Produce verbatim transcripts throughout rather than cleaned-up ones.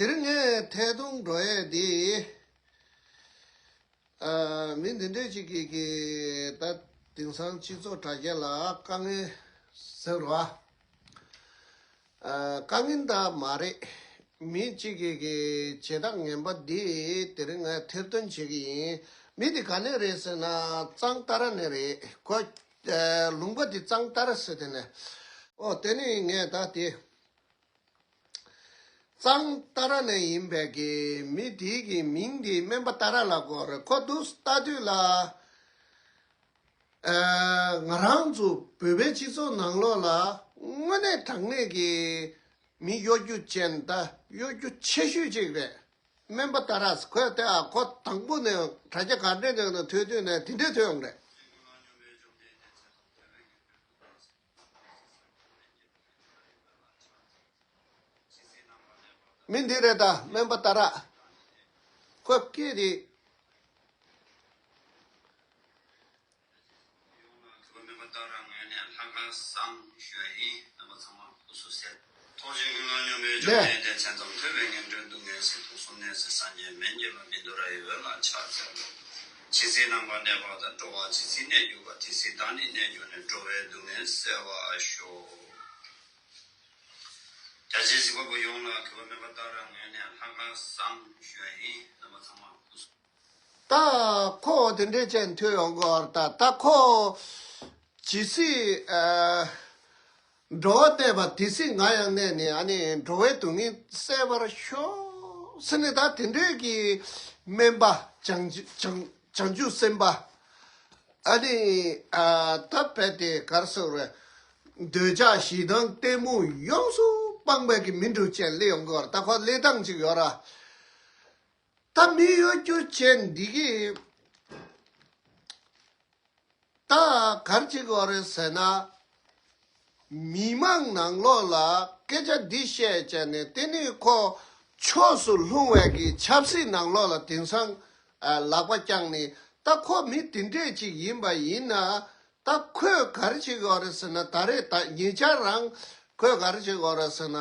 དེ་རིང་ངས་ཐད་གཏོང་འགྲོ་ཡས་དེ། ཨ། མི་འདི་འདྲས་ཅིག་གིས་ཀྱིས་ད་དེང་སང་སྤྱི་ཚོགས་དྲ་རྒྱ་ལ་དཀའ་ངལ་ཟེར་བ། ཨ། དཀའ་ངལ་འདྲ་མ་རེད། མི་གཅིག་གིས་ཀྱིས་བྱེད་སྟངས་ངན་པ་འདི་དེ་རིང་ངས་ཐེར་འདོན་བྱེད་ཀྱི་ཡིན། མི་འདི་ག་ནས་རེད་ཟེར་ན་གཙང་ཏ་ར་ནས་རེད། ཁོ། ཨ། ལུང་པ་འདི་གཙང་ཏ་ར་ཟེར་དེ་ནས། ཨོ་དེ་ནས་ངས་ད་དེ། གཙང་ཏ་ར་ནས་ཡིན་པའི་གི་མི་དེའི་གི་མིང་དེ་སྨན་པ་ཏ་ར་ལབ་ཀྱི་ཡོད་རེད། ཁོ་འདུག་ལྟ་དུས་ལ། ཨ། ང་རང་ཚོ་བོད་པའི་སྤྱི་ཚོགས་ནང་ལོགས་ལ་དངོས་གནས་དྲང་གནས་ཀྱི་མི་གཡོ་སྒྱུ་ཅན། ད་གཡོ་སྒྱུ་ཆེ་ཤོས་ཅིག་རེད། སྨན་པ་ཏ་ར་ཁོས་དེ། ཨ། ཁོ་དང་པོ་ནས་དྲ་རྒྱ་ག་འདྲས་ནང་ལ་ཐོས་དུས་ནས་དེ་འདྲས་ཐོས་ཡོང་རེད། མི་འདི་རེད་ད། སྨན་པ་ཏ་ར། ཁོ་སྐད་དེ། སྨན་པ་ཏ་ར་ངོས་ནས་ལྷག་དཀར་བཟང་ཞུ་ཡ་ཡིན། རྣམ་པ་ཚང་མ་སྐུ་གཟུགས་གསལ། ཐོག་མཆོག་ཀུན་ལ་སྙོམས་པའི་འཇོམས་ལྡན་འདས། མཚན་ཙམ་ཐོས་པས་ངན་འགྲོའི་སྡུག་བསྔལ་སེལ། དུག་གསུམ་ནད་སེལ་སངས་རྒྱས་སྨན་གྱི་བླ། བཻ་ཌཱུརྱ་ཡི་འོད་ལ་ཕྱག་འཚལ་ལོ། ཇི་སྲིད་ནམ་མཁའ་གནས་པ་དང་། འགྲོ་བ་ཇི་སྲིད་གནས་གྱུར་པ། དེ་སྲིད་བདག་ནི་གནས་གྱུར་ནས། འགྲོ་བའི་སྡུག་བསྔལ་སེལ་བར་ཤོག། རྒྱ་ཆེའི་གཟིགས་པ་པོ་ཡོངས་ལ་གུས་པ། སྨན་པ་ཏ་ར་ངོས་ནས་ལྷག་དཀར་བཟང་ཞུ་ཡ་ཡིན། རྣམ་པ་ཚང་མ་སྐུ་གཟུགས། ད་ཁོ་དེ་འདྲས་ཅན་ཐོས་ཡོང་གི་ཡོད་རེད། ད་ད་ཁོ་ཇི་སྲིད། ཨ། འགྲོ་བ་གནས་པ་དེ་སྲིད་ང་ཡང་གནས་ནས། ཨ་ནི་འགྲོ་བའི་སྡུག་བསྔལ་སེལ་བར་ཤོག་ཟེར་ནས། ད་དེ་འདྲས་ཀྱི་སྨན་པ་བྱང་ཆུབ་བྱང་བྱང་ཆུབ་སེམས་དཔའ། ཨ་ནི། ཨ། ད་རྦད་དེ་ག་རེ་ཟེར་དགོས་རེད། འདོད་ཆགས་ཞེ་སྡང་གཏི་མུག་ཡོངས་སུ་སྤངས་པའི་གི་མི་འདྲ་བོ་ཅིག་སླེབས་ཡོང་གི་ཡོད་རེད། ད་ཁོ་སླེབས་སྟངས་ཅིག་ཡོད་ར། ད་མི་གཡོ་སྒྱུ་ཅན་འདི་གིས་ད་ག་རེ་བྱེད་ཀྱི་ཡོད་རེད་ཟེར་ན། མི་མང་ནང་ལོགས་ལ་སྐད་ཆ་འདི་བཤད་བྱས་ནས། དེ་ནི་ཁོ་ཕྱོགས་སུ་ལྷུང་བའི་གི་ཆབ་སྲིད་ནང་ལོགས་ལ་དེང་སང་། ཨ། ལག་པ་བརྐྱངས་ནས། ད་ཁོ་མི་དེ་འདྲས་ཅིག་ཡིན་པ་ཡིན་ན། ད་ཁོས་ག་རེ་བྱེད་ཀྱི་ཡོད་རེད་ཟེར་ན། ད་རེས་ད་ཉེ་ཆར་རང་ཁོས་ག་རེ་བྱེད་ཀྱི་ཡོད་རེད་ཟེར་ན།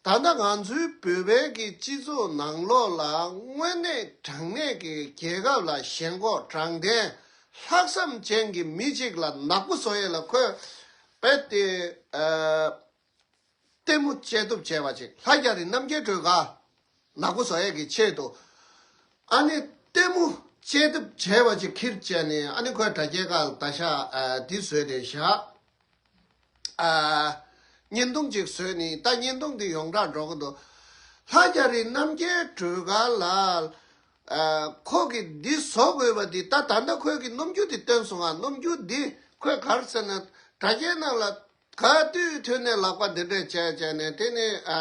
ད་ལྟ་ང་ཚོའི་བོད་པའི་གི་སྤྱི་ཚོགས་ནང་ལོགས་ལ་དངོས་གནས་དྲང་གནས་ཀྱི་རྒྱལ་ཁབ་ལ་ཞེན་ཁོག་དྲང་བདེན་ལྷག་བསམ་ཅན་གྱི་མི་གཅིག་ལ་ནག་པོ་བཟོ་ཡས་ལ་ཁོས་རྦད་དེ། ཨ། ལྟད་མོ་བྱེད་ཐུབ་བྱས་པ་ཅིག་ལྷ་རྒྱ་རི་རྣམ་རྒྱལ་སྒྲོལ་དཀར་ནག་པོ་བཟོ་ཡས་ཀྱི་ཆེད་དུ། ཨ་ནི་ལྟད་མོ་བྱེད་ཐུབ་བྱས་པ་ཅིག་ཁྱེར་བྱས་ནས། ཨ་ནི་ཁོས་དྲ་རྒྱའི་ཁ་ལ་ད་ཤག་ཨ། འདི་བཟོས་ཏེ་བཞག་ཨ། བརྙན་ཐུང་ཅིག་བཟོས་ནས། ད་བརྙན་ཐུང་འདི་ཡོངས་གྲགས་འགྲོ་གི་འདུག་ལྷ་རྒྱ་རི་རྣམ་རྒྱལ་སྒྲོལ་དཀར་ལགས། ཨ། ཁོ་གིས་འདི་བཟོ་དགོས་པ་འདི། ད་ད་ལྟ་ཁོས་ཀྱི་རྣམ་འགྱུར་འདི་སྟོན་སོང་ང་། རྣམ་འགྱུར་འདི་ཁོས་ག་རེ་ཟེར་ན། དྲ་རྒྱའི་ནང་ལ་ག་དུས་ཐོན་ནས་ལག་པ་འདི་འདྲས་བྱས་བྱས་ནས། དེ་ནི། ཨ།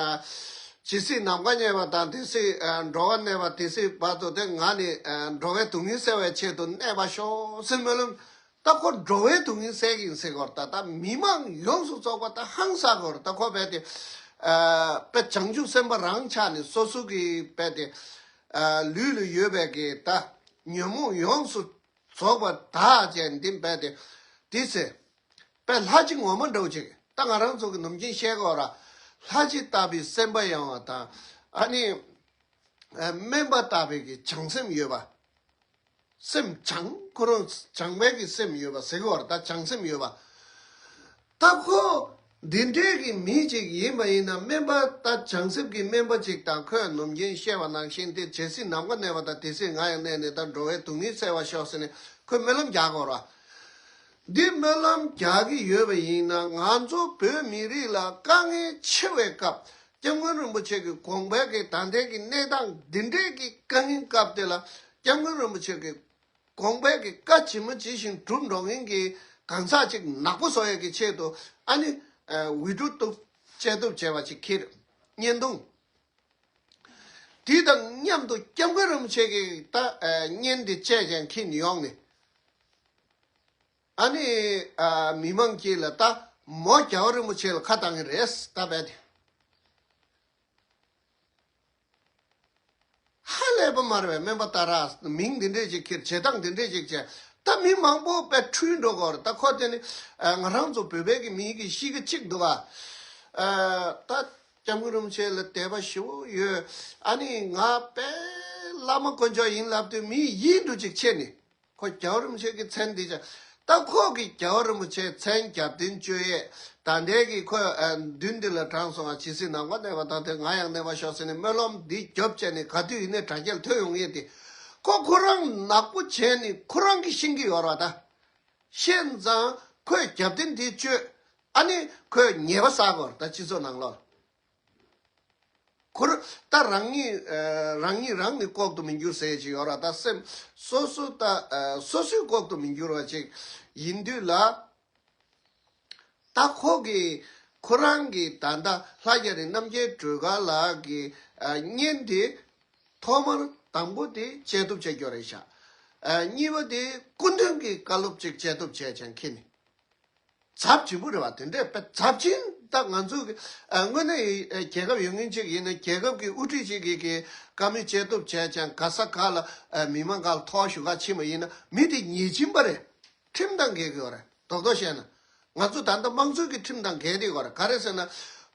ཇི་སྲིད་ནམ་མཁའ་གནས་པ་དང་། དེ་སྲིད། ཨ། འགྲོ་བ་གནས་པ་དེ་སྲིད་བར་དུ་དེ་ང་ནི། ཨ། འགྲོ་བའི་སྡུག་བསྔལ་སེལ་བའི་ཆེད་དུ་གནས་པར་ཤོག་ཟེར་སྨོན་ལམ། ད་ཁོ་འགྲོ་བའི་སྡུག་བསྔལ་སེལ་གྱི་ཡིན་ཟེར་གྱི་ཡོད་རེད། ད་ད་མི་མང་ཡོངས་སུ་རྫོགས་པ་ད་ཧང་སངས་ཀྱི་ཡོད་རེད། ད་ཁོ་རྦད་དེ། ཨ། དཔེ་བྱང་ཆུབ་སེམས་དཔའ་རང་ཆགས་ནས། སོ་སོ་གི་རྦད་དེ། ཨ། ལུས་ལ་ཡོད་པའི་གི་ད་ཉོན་མོངས་ཡོངས་སུ་རྫོགས་པ་དག་བྱས། འདི་རྦད་དེ་འདི་ཟེར། དཔེ་ལྷ་གཅིག་ངོ་མ་འདྲ་བོ་ཅིག་ད་ང་རང་ཚོ་གི་ནམ་རྒྱུན་བཤད་ཀྱི་ཡོད་ར། ལྷ་གཅིག་ལྟ་བུའི་སེམས་པ་ཡངས་པ་དང་། ཨ་ནི། ཨ། སྨན་པ་ལྟ་བུའི་གི་བྱང་སེམས་ཡོད་པ། སེམས་བྱང་། ཁོ་རང་བྱང་བའི་གི་སེམས་ཡོད་པ་ཟེར་གྱི་ཡོད་ར། ད་བྱང་སེམས་ཡོད་པ། ད་ཁོ་འདི་འདྲའི་གི་མི་ཅིག་ཡིན་པ་ཡིན་ན། སྨན་པ་ད་བྱང་སེམས་ཀྱི་སྨན་པ་ཅིག་དང་། ཁོས་ནམ་རྒྱུན་བཤད་པ་ནང་བཞིན་དེ། ཇི་སྲིད་ནམ་མཁའ་གནས་པ་དང་། དེ་སྲིད་ང་ཡང་གནས་ནས། ད་འགྲོ་བའི་སྡུག་བསྔལ་སེལ་བར་ཤོག་ཟེར་ནས་ཁོས་སྨོན་ལམ་རྒྱག་གི་ཡོད་ར། འདི་སྨོན་ལམ་རྒྱག་གི་ཡོད་པ་ཡིན་ན། ང་ཚོ་བོད་མི་རིགས་ལ་དཀའ་ངལ་ཆེ་བའི་སྐབས། སྐྱབས་མགོན་རིན་པོ་ཆེ་གི་དགོངས་པའི་གི་ད་ལྟའི་གི་གནས་སྟངས་འདི་འདྲའི་གི་དཀའ་ངལ་སྐབས་དེ་ལ། སྐྱབས་མགོན་རིན་པོ་ཆེ་གི་དགོངས་པའི་གི་བཀའ་ཇི་མ་ཇི་བཞིན་སྒྲུབ་འགྲོ་མཁན་གྱི་གང་ཟག་ཅིག་ནག་པོ་བཟོ་ཡས་ཀྱི་ཆེད་དུ། ཨ་ནི། ཨ། འུད་སྒྲོག་ཏུ་བཅད་ཐུབ་བྱས་པ་ཅིག་ཁྱེར། བརྙན་ཐུང་དེ་དང་མཉམ་དུ་སྐྱབས་མགོན་རིན་པོ་ཆེ་གི་ད། ཨ། བརྙན་དེ་བཅད་ཀྱང་ཁྱེར་ཡོང་ནས། ཨ་ནི། ཨ། མི་མང་དཀྱིལ་ལ་ད་མོ་རྒྱལ་བ་རིན་པོ་ཆེ་ལ་ཁ་བཏང་གི་རེད། ད་རྦད་དེ་ཧ་ལས་པ་མ་རེད་པས། སྨན་པ་ཏཱ་ར་མིང་འདི་འདྲས་ཅིག་ཁྱེར། བྱེད་སྟངས་འདི་འདྲས་ཅིག་བྱས། ད་མི་མང་པོ་དཔེ་འཁྲུལ་འགྲོ་གི་ཡོད་རེད། ད་ཁོ་དེ་ནི། ཨ། ང་རང་ཚོ་བོད་པའི་གི་མིའི་གི་གཤིས་ཀ་གཅིག་འདུག་ག་ཨ། ད་ སྐྱབས་མགོན་རིན་པོ་ཆེ་ལ་དད་པ་ཞེ་པོ་ཡོད། ཨ་ནི་ང་དཔེ་བླ་མ་དཀོན་མཆོག་ཡིན་ལབ་དུས་མི་ཡིད་འགྲོ་ཅིག་ཆེ་ནི། ཁོ་རྒྱལ་བ་རིན་པོ་ཆེ་གི་མཚན་འདི་ཅག་ད་ཁོ་གི་རྒྱལ་བ་རིན་པོ་ཆེ་མཚན་རྒྱབ་རྟེན་བཅོལ་ཡས་ད་ལྟའི་གི་ཁོ་མདུན་འདི་ལ་དྲངས་སོང་བ། ཇི་སྲིད་ནམ་མཁའ་གནས་པ་དང་དེ་ང་ཡང་གནས་པར་ཤོག་ཟེར་ནས་སྨོན་ལམ་འདི་རྒྱོབ་བྱས་ནས་ག་དུས་ཡིན་ནའི་དྲ་རྒྱར་ཐོན་ཡོང་ཡས་དེ། ཁོ་ཁོ་རང་ནག་པོ་བྱས་ནས་ཁོ་རང་གི་ཤེས་ཀྱི་ཡོད་ར་ད། ཤེས་ཙང་ཁོས་རྒྱབ་རྟེན་དེ་བཅོལ། ཨ་ནི་ཁོས་ཉེས་པ་བསགས་དགོས་ར་ད་སྤྱི་ཚོགས་ནང་ལོགས། ཁོ་རང་ད་རང་ཉིད་རང་ཉིད་རང་ནི་ལྐོག་ཏུ་མི་འགྱུར་ཟེར་ཅིག་ཡོད་ར། ད་སེམས་སོ་སོ་ད་སོ་སོའི་ལྐོག་ཏུ་མི་འགྱུར་བ་ཅིག་ཡིན་དུས་ལ། ད་ཁོ་གི་ཁོ་རང་གི་ད་ལྟ་ལྷ་རྒྱ་རི་རྣམ་རྒྱལ་སྒྲོལ་དཀར་ལགས་ཀྱི་བརྙན་དེ་ཐོག་མར་དང་པོ་དེ་བཅད་གཏུབ་བྱེད་རྒྱུ་རེད་ཤག་གཉིས་པ་དེ་སྐུ་མདུན་གྱི་བཀའ་སློབ་ཅིག་བཅད་གཏུབ་བྱས་ཀྱང་ཁྱེད་ནི། ཚབས་ཆེན་པོ་རེད་བ། དེ་འདྲས་དཔེ་ཚབས་ཆེན། ད་ང་ཚོ་གི་ཨ་དངོས་གནས་ཡི་རྒྱལ་ཁབ་ཡོད་མཁན་ཅིག་ཡིན་ན། རྒྱལ་ཁབ་ཀྱི་དབུ་ཁྲིད་ཅིག་གིས་ཀྱི་བཀའ་མོལ་བཅད་གཏུབ་བྱས་ཀྱང་ག་ས་ག་ལ་ཨ་མི་མང་ག་ལ་ཐོག་ཞུ་ག་ཕྱིན་པ་ཡིན་ན་མི་དེ་ཉེས་ཅན་པ་རེད། ཁྲིམས་དང་འགལ་གི་ཡོད་རེད། རྡོག་རྡོག་བཤད་ན་ང་ཚོ་ད་ལྟ་དམངས་གཙོའི་གི་ཁྲིམས་དང་འགལ་དེ་ཡོད་རེད། ག་རེ་ཟེར་ན་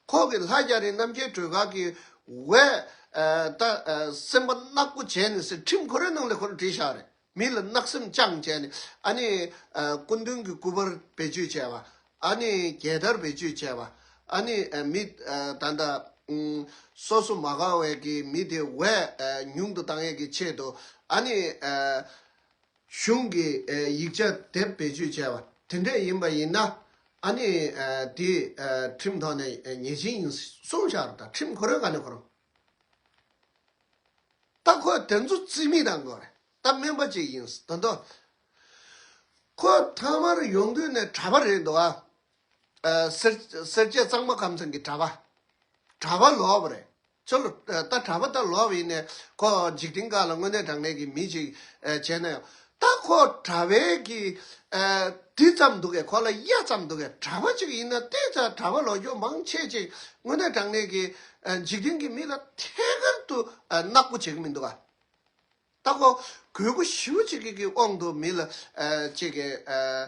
ཁོ་གི་ལྷ་རྒྱ་རི་རྣམ་རྒྱལ་སྒྲོལ་དཀར་གི་འོས་ཨ་ད་ཨ་སེམས་པ་ནག་པོ་བྱས་ནས་ཟེར་ཁྲིམས་ཁོ་རའི་ནང་ལ་ཁོ་རང་བྲིས་བཞག་རེད། མི་ལ་བརྣག་སེམས་བཅངས་བྱས་ནས་ཨ་ནི་ཨ་སྐུ་མདུན་གྱི་སྐུ་པར་བེད་སྤྱོད་བྱས་པ། ཨ་ནི་རྒྱལ་དར་བེད་སྤྱོད་བྱས་པ། ཨ་ནི་ཨ་མི་ཨ་ད་ལྟ་ཨུམ་སོ་སོ་མ་དགའ་བའི་གི་མི་དེ་འོས་ཨ་ཉུང་དུ་བཏང་ཡས་ཀྱི་ཆེད་དུ་ཨ་ནི་ཨ་གཞུང་གི་ཨ་ཡིག་ཆ་དེབ་བེད་སྤྱོད་བྱས་པ་དེ་འདྲས་ཡིན་པ་ཡིན་ན་ཨ་ནི་ཨ་དེ་ཨ་ཁྲིམས་ཐོག་ནས་ཨ་ཉེས་ཅན་ཡིན་གསུངས་བཞག་རེད། ད་ཁྲིམས་ཁོ་རང་ག་ནས་ཁོ་རང་། ད་ཁོ་དེ་ཚོ་རྩིས་མེད་བཏང་དགོས་རེད། ད་སྨན་པ་ཅིག་ཡིན་ད་དོ། ཁོ་ཐ་མར་ཡོང་དུས་ནས་གྲྭ་པ་རེད་འདུག་ཨ། ཨ་སེར་སེར་བྱེས་གཙང་མ་ཁམས་ཚན་གྱི་གྲྭ་པ། གྲྭ་པ་ལོག་པ་རེད། ཁྱོད་ལ་ད་གྲྭ་པ་ད་ལོག་པ་ཡིན་ནས་ཁོ་འཇིག་རྟེན་ཁག་ལ་དངོས་གནས་དྲང་གནས་ཀྱི་མི་ཅིག་བྱས་ན་ཡང་། ད་ཁོ་གྲྭ་པའི་གི་ཨ་འདི་ཙམ་འདུག་གས། ཁོ་ལ་གཡའ་ཙམ་འདུག་གས། གྲྭ་པ་ཅིག་ཡིན་ན་ཏོག་ཙམ་གྲྭ་པ་ལོག་རྒྱུ་མང་ཆེ་ཅིག་དངོས་གནས་དྲང་གནས་ཀྱི་ཨ་འཇིག་རྟེན་གྱི་མི་ལ་ཐད་ཀར་དུ་ཨ་ནག་པོ་བྱེད་ཀྱི་མི་འདུག་ག་ད་ཁོ་གོས་པོ་ཞེ་པོ་ཅིག་གི་གི་དབང་དུ་མི་ལ་ཨ་ཅིག་གི་ཨ་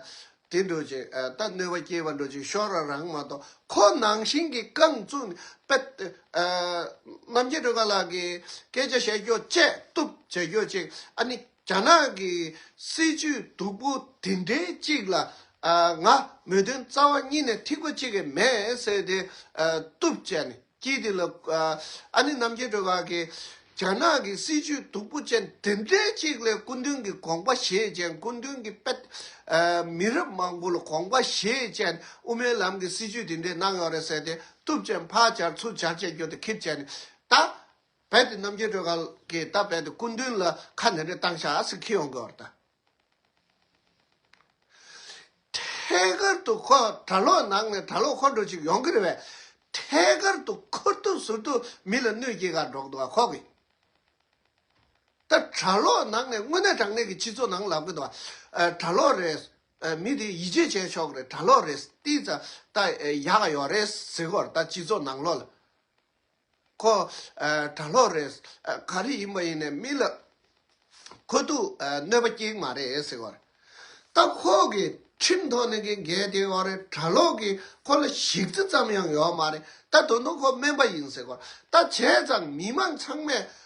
དེ་འདྲ་ཅིག་ཨ་ད་གནོད་པ་སྐྱེལ་བ་འདྲ་ཅིག་ཤོར་ར་རང་མ་གཏོགས། ཁོ་ནང་བཞིན་གྱི་རྐང་བཙུགས་ནས་དཔེ་ཨ་རྣམ་རྒྱལ་སྒྲོལ་དཀར་ལགས་ཀྱི་སྐད་ཆ་བཤད་རྒྱུ་བཅད་གཏུབ་བྱེད་རྒྱུ་ཅིག་ཨ་ནི། རྒྱ་ནག་གི་སྲིད་ཇུས་སྡུག་པོ་དེ་འདྲའི་གཅིག་ལ་ཨ་ང་མོས་མཐུན་རྩ་བ་ཉིད་ནས་ཐིག་པ་གཅིག་གི་མེད་ཟེར་ཏེ་ཨ་གཏུབ་བྱས་ནས་དཀྱིལ་དེ་ལ་ཨ་ཨ་ནི་རྣམ་རྒྱལ་སྒྲོལ་དཀར་གྱིས་རྒྱ་ནག་གི་སྲིད་ཇུས་སྡུག་པོ་ཅན་དེ་འདྲའི་གཅིག་ལ་སྐུ་མདུན་གྱི་དགོངས་པ་བཞེས་ཅན། སྐུ་མདུན་གྱི་དཔེ་ཨ་མི་རབས་མང་པོ་ལ་དགོངས་པ་བཞེས་ཅན་དབུ་མའི་ལམ་གྱི་སྲིད་ཇུས་དེ་འདྲའི་གནང་ཡོད་རེད་ཟེར་ཏེ་གཏུབ་ཅན་ཕར་སྦྱར་ཚུར་སྦྱར་བྱས་རྒྱུ་དེ་ཁྱེར་བྱས་ནས་ད། རྦད་དེ་རྣམ་རྒྱལ་སྒྲོལ་དཀར་གྱིས་ད་རྦད་དེ་སྐུ་མདུན་ལ་ཁ་ནས་རེ་བཏང་ཤག་ཟེར་ཁྱེར་ཡོང་གི་ཡོད་རེད་ད། ཐད་ཀར་དུ་ཁོ་གྲྭ་ལོག་ནང་ནས་གྲྭ་ལོག་ཁོ་འདྲ་ཅིག་ཡོང་གི་རེད་པས། ཐད་ཀར་དུ་ཁུར་དུ་ཟུར་དུ་མི་ལ་གནོད་སྐྱེལ་ག་འགྲོ་གི་འདུག་ག་ཁོ་གིས། ད་གྲྭ་ལོག་ནང་ནས་དངོས་གནས་དྲང་གནས་ཀྱི་སྤྱི་ཚོགས་ནང་ལབ་གི་འདུག་ག་ཨ་གྲྭ་ལོག་རེད། ཨ་མི་དེ་ཡིད་ཆེས་བྱས་ཆོག་གི་རེད། གྲྭ་ལོག་རེད། ཏིས་ཙ་ད་ཡག་ག་ཡོད་རེད་ཟེར་གི་ཡོད་རེད་ད་སྤྱི་ཚོགས་ནང་ལོགས་ལ། ཁོ་ཨ་གྲྭ་ལོག་རེད། ཨ་ག་རེ་ཡིན་པ་ཡིན་ནའི་མི་ལ་ཁོ་ཐུག་ཨ་གནོད་པ་སྐྱེལ་གི་མ་རེད་ཟེར་བ་རེད། ད་ཁོ་གི་ཁྲིམས་ཐོག་ནས་ཀྱི་འགལ་བསྡད་ཡོད་རེད། གྲྭ་ལོག་གི་ཁོ་ལ་ཞིག་རྩི་ཙམ་ཡང་ཡོད་མ་རེད། ད་དོན་དུ་ཁོ་སྨན་པ་ཡིན་ཟེར་བ་རེད། ད་བྱས་ཙང་མི་མང་ཚང་མས་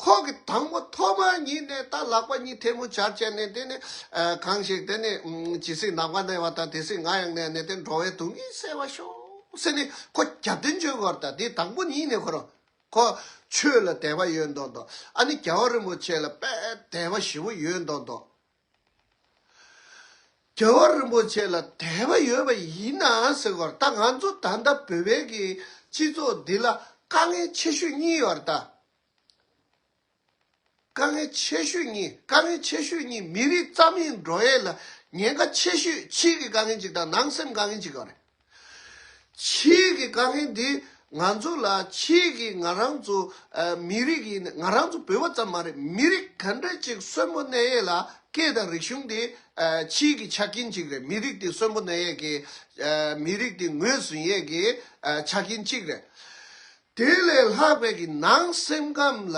ཁོ་གི་དང་པོ་ཐོག་མ་ཉིད་ནས་ད་ལག་པ་གཉིས་ཐལ་མོ་སྦྱར་བྱས་ནས་དེ་ནས་ཨ་གང་ཞིག་དེ་ནས་ཨུམ་ཇི་སྲིད་ནམ་མཁའ་གནས་པ་དང་དེ་སྲིད་ང་ཡང་གནས་ནས་དེ་འགྲོ་བའི་སྡུག་བསྔལ་སེལ་བར་ཤོག་ཟེར་ནས་ཁོ་རྒྱབ་རྟེན་བཅོལ་དགོས་རེད། ད་དེ་དང་པོ་ཉིད་ནས་ཁོ་རང་ཁོ་ཆོས་ལ་དད་པ་ཡོད་མདོག་མདོག་ཨ་ནི་རྒྱལ་བ་རིན་པོ་ཆེ་ལ་དཔེ་དད་པ་ཞེ་པོ་ཡོད་མདོག་མདོག་རྒྱལ་བ་རིན་པོ་ཆེ་ལ་དད་པ་ཡོད་པ་ཡིན་ན་ཟེར་དགོས་རེད། ད་ང་ཚོ་ད་ལྟ་བོད་པའི་གི་སྤྱི་ཚོགས་འདི་ལ་དཀའ་ངལ་ཆེ་ཤོས་གཉིས་ཡོད་རེད་ད། དཀའ་ངལ་ཆེ་ཤོས་གཉིས། དཀའ་ངལ་ཆེ་ཤོས་གཉིས། མི་རིགས་རྩ་མེད་འགྲོ་ཡས་ལ་ཉེན་ཁ་ཆེ་ཤོས་ཕྱིའི་གི་དཀའ་ངལ་གཅིག་དང་ནང་སེམས་དཀའ་ངལ་གཅིག་ཡོད་རེད། ཕྱིའི་གི་དཀའ་ངལ་འདི་ང་ཚོ་ལ་ཕྱིའི་གི་ང་རང་ཚོ་ཨ་མི་རིགས་ཡིན། ང་རང་ཚོ་བོད་པ་ཙམ་མ་རེད། མི་རིགས་ག་འདྲ་ཅིག་གསོན་པོ་གནས་ཡས་ལ་སྐད་དང་རིག་གཞུང་འདི་ཨ་ཕྱིའི་གི་ཆ་རྐྱེན་གཅིག་རེད། མི་རིགས་འདི་གསོན་པོ་གནས་ཡས་ཀྱི་ཨ་མི་རིགས་འདི་ངོས་ཟིན་ཡས་ཀྱི་ཨ་ཆ་རྐྱེན་གཅིག་རེད། དེ་ལས་ལྷག་པའི་གི་ནང་སེམས་ཁམས་ལ་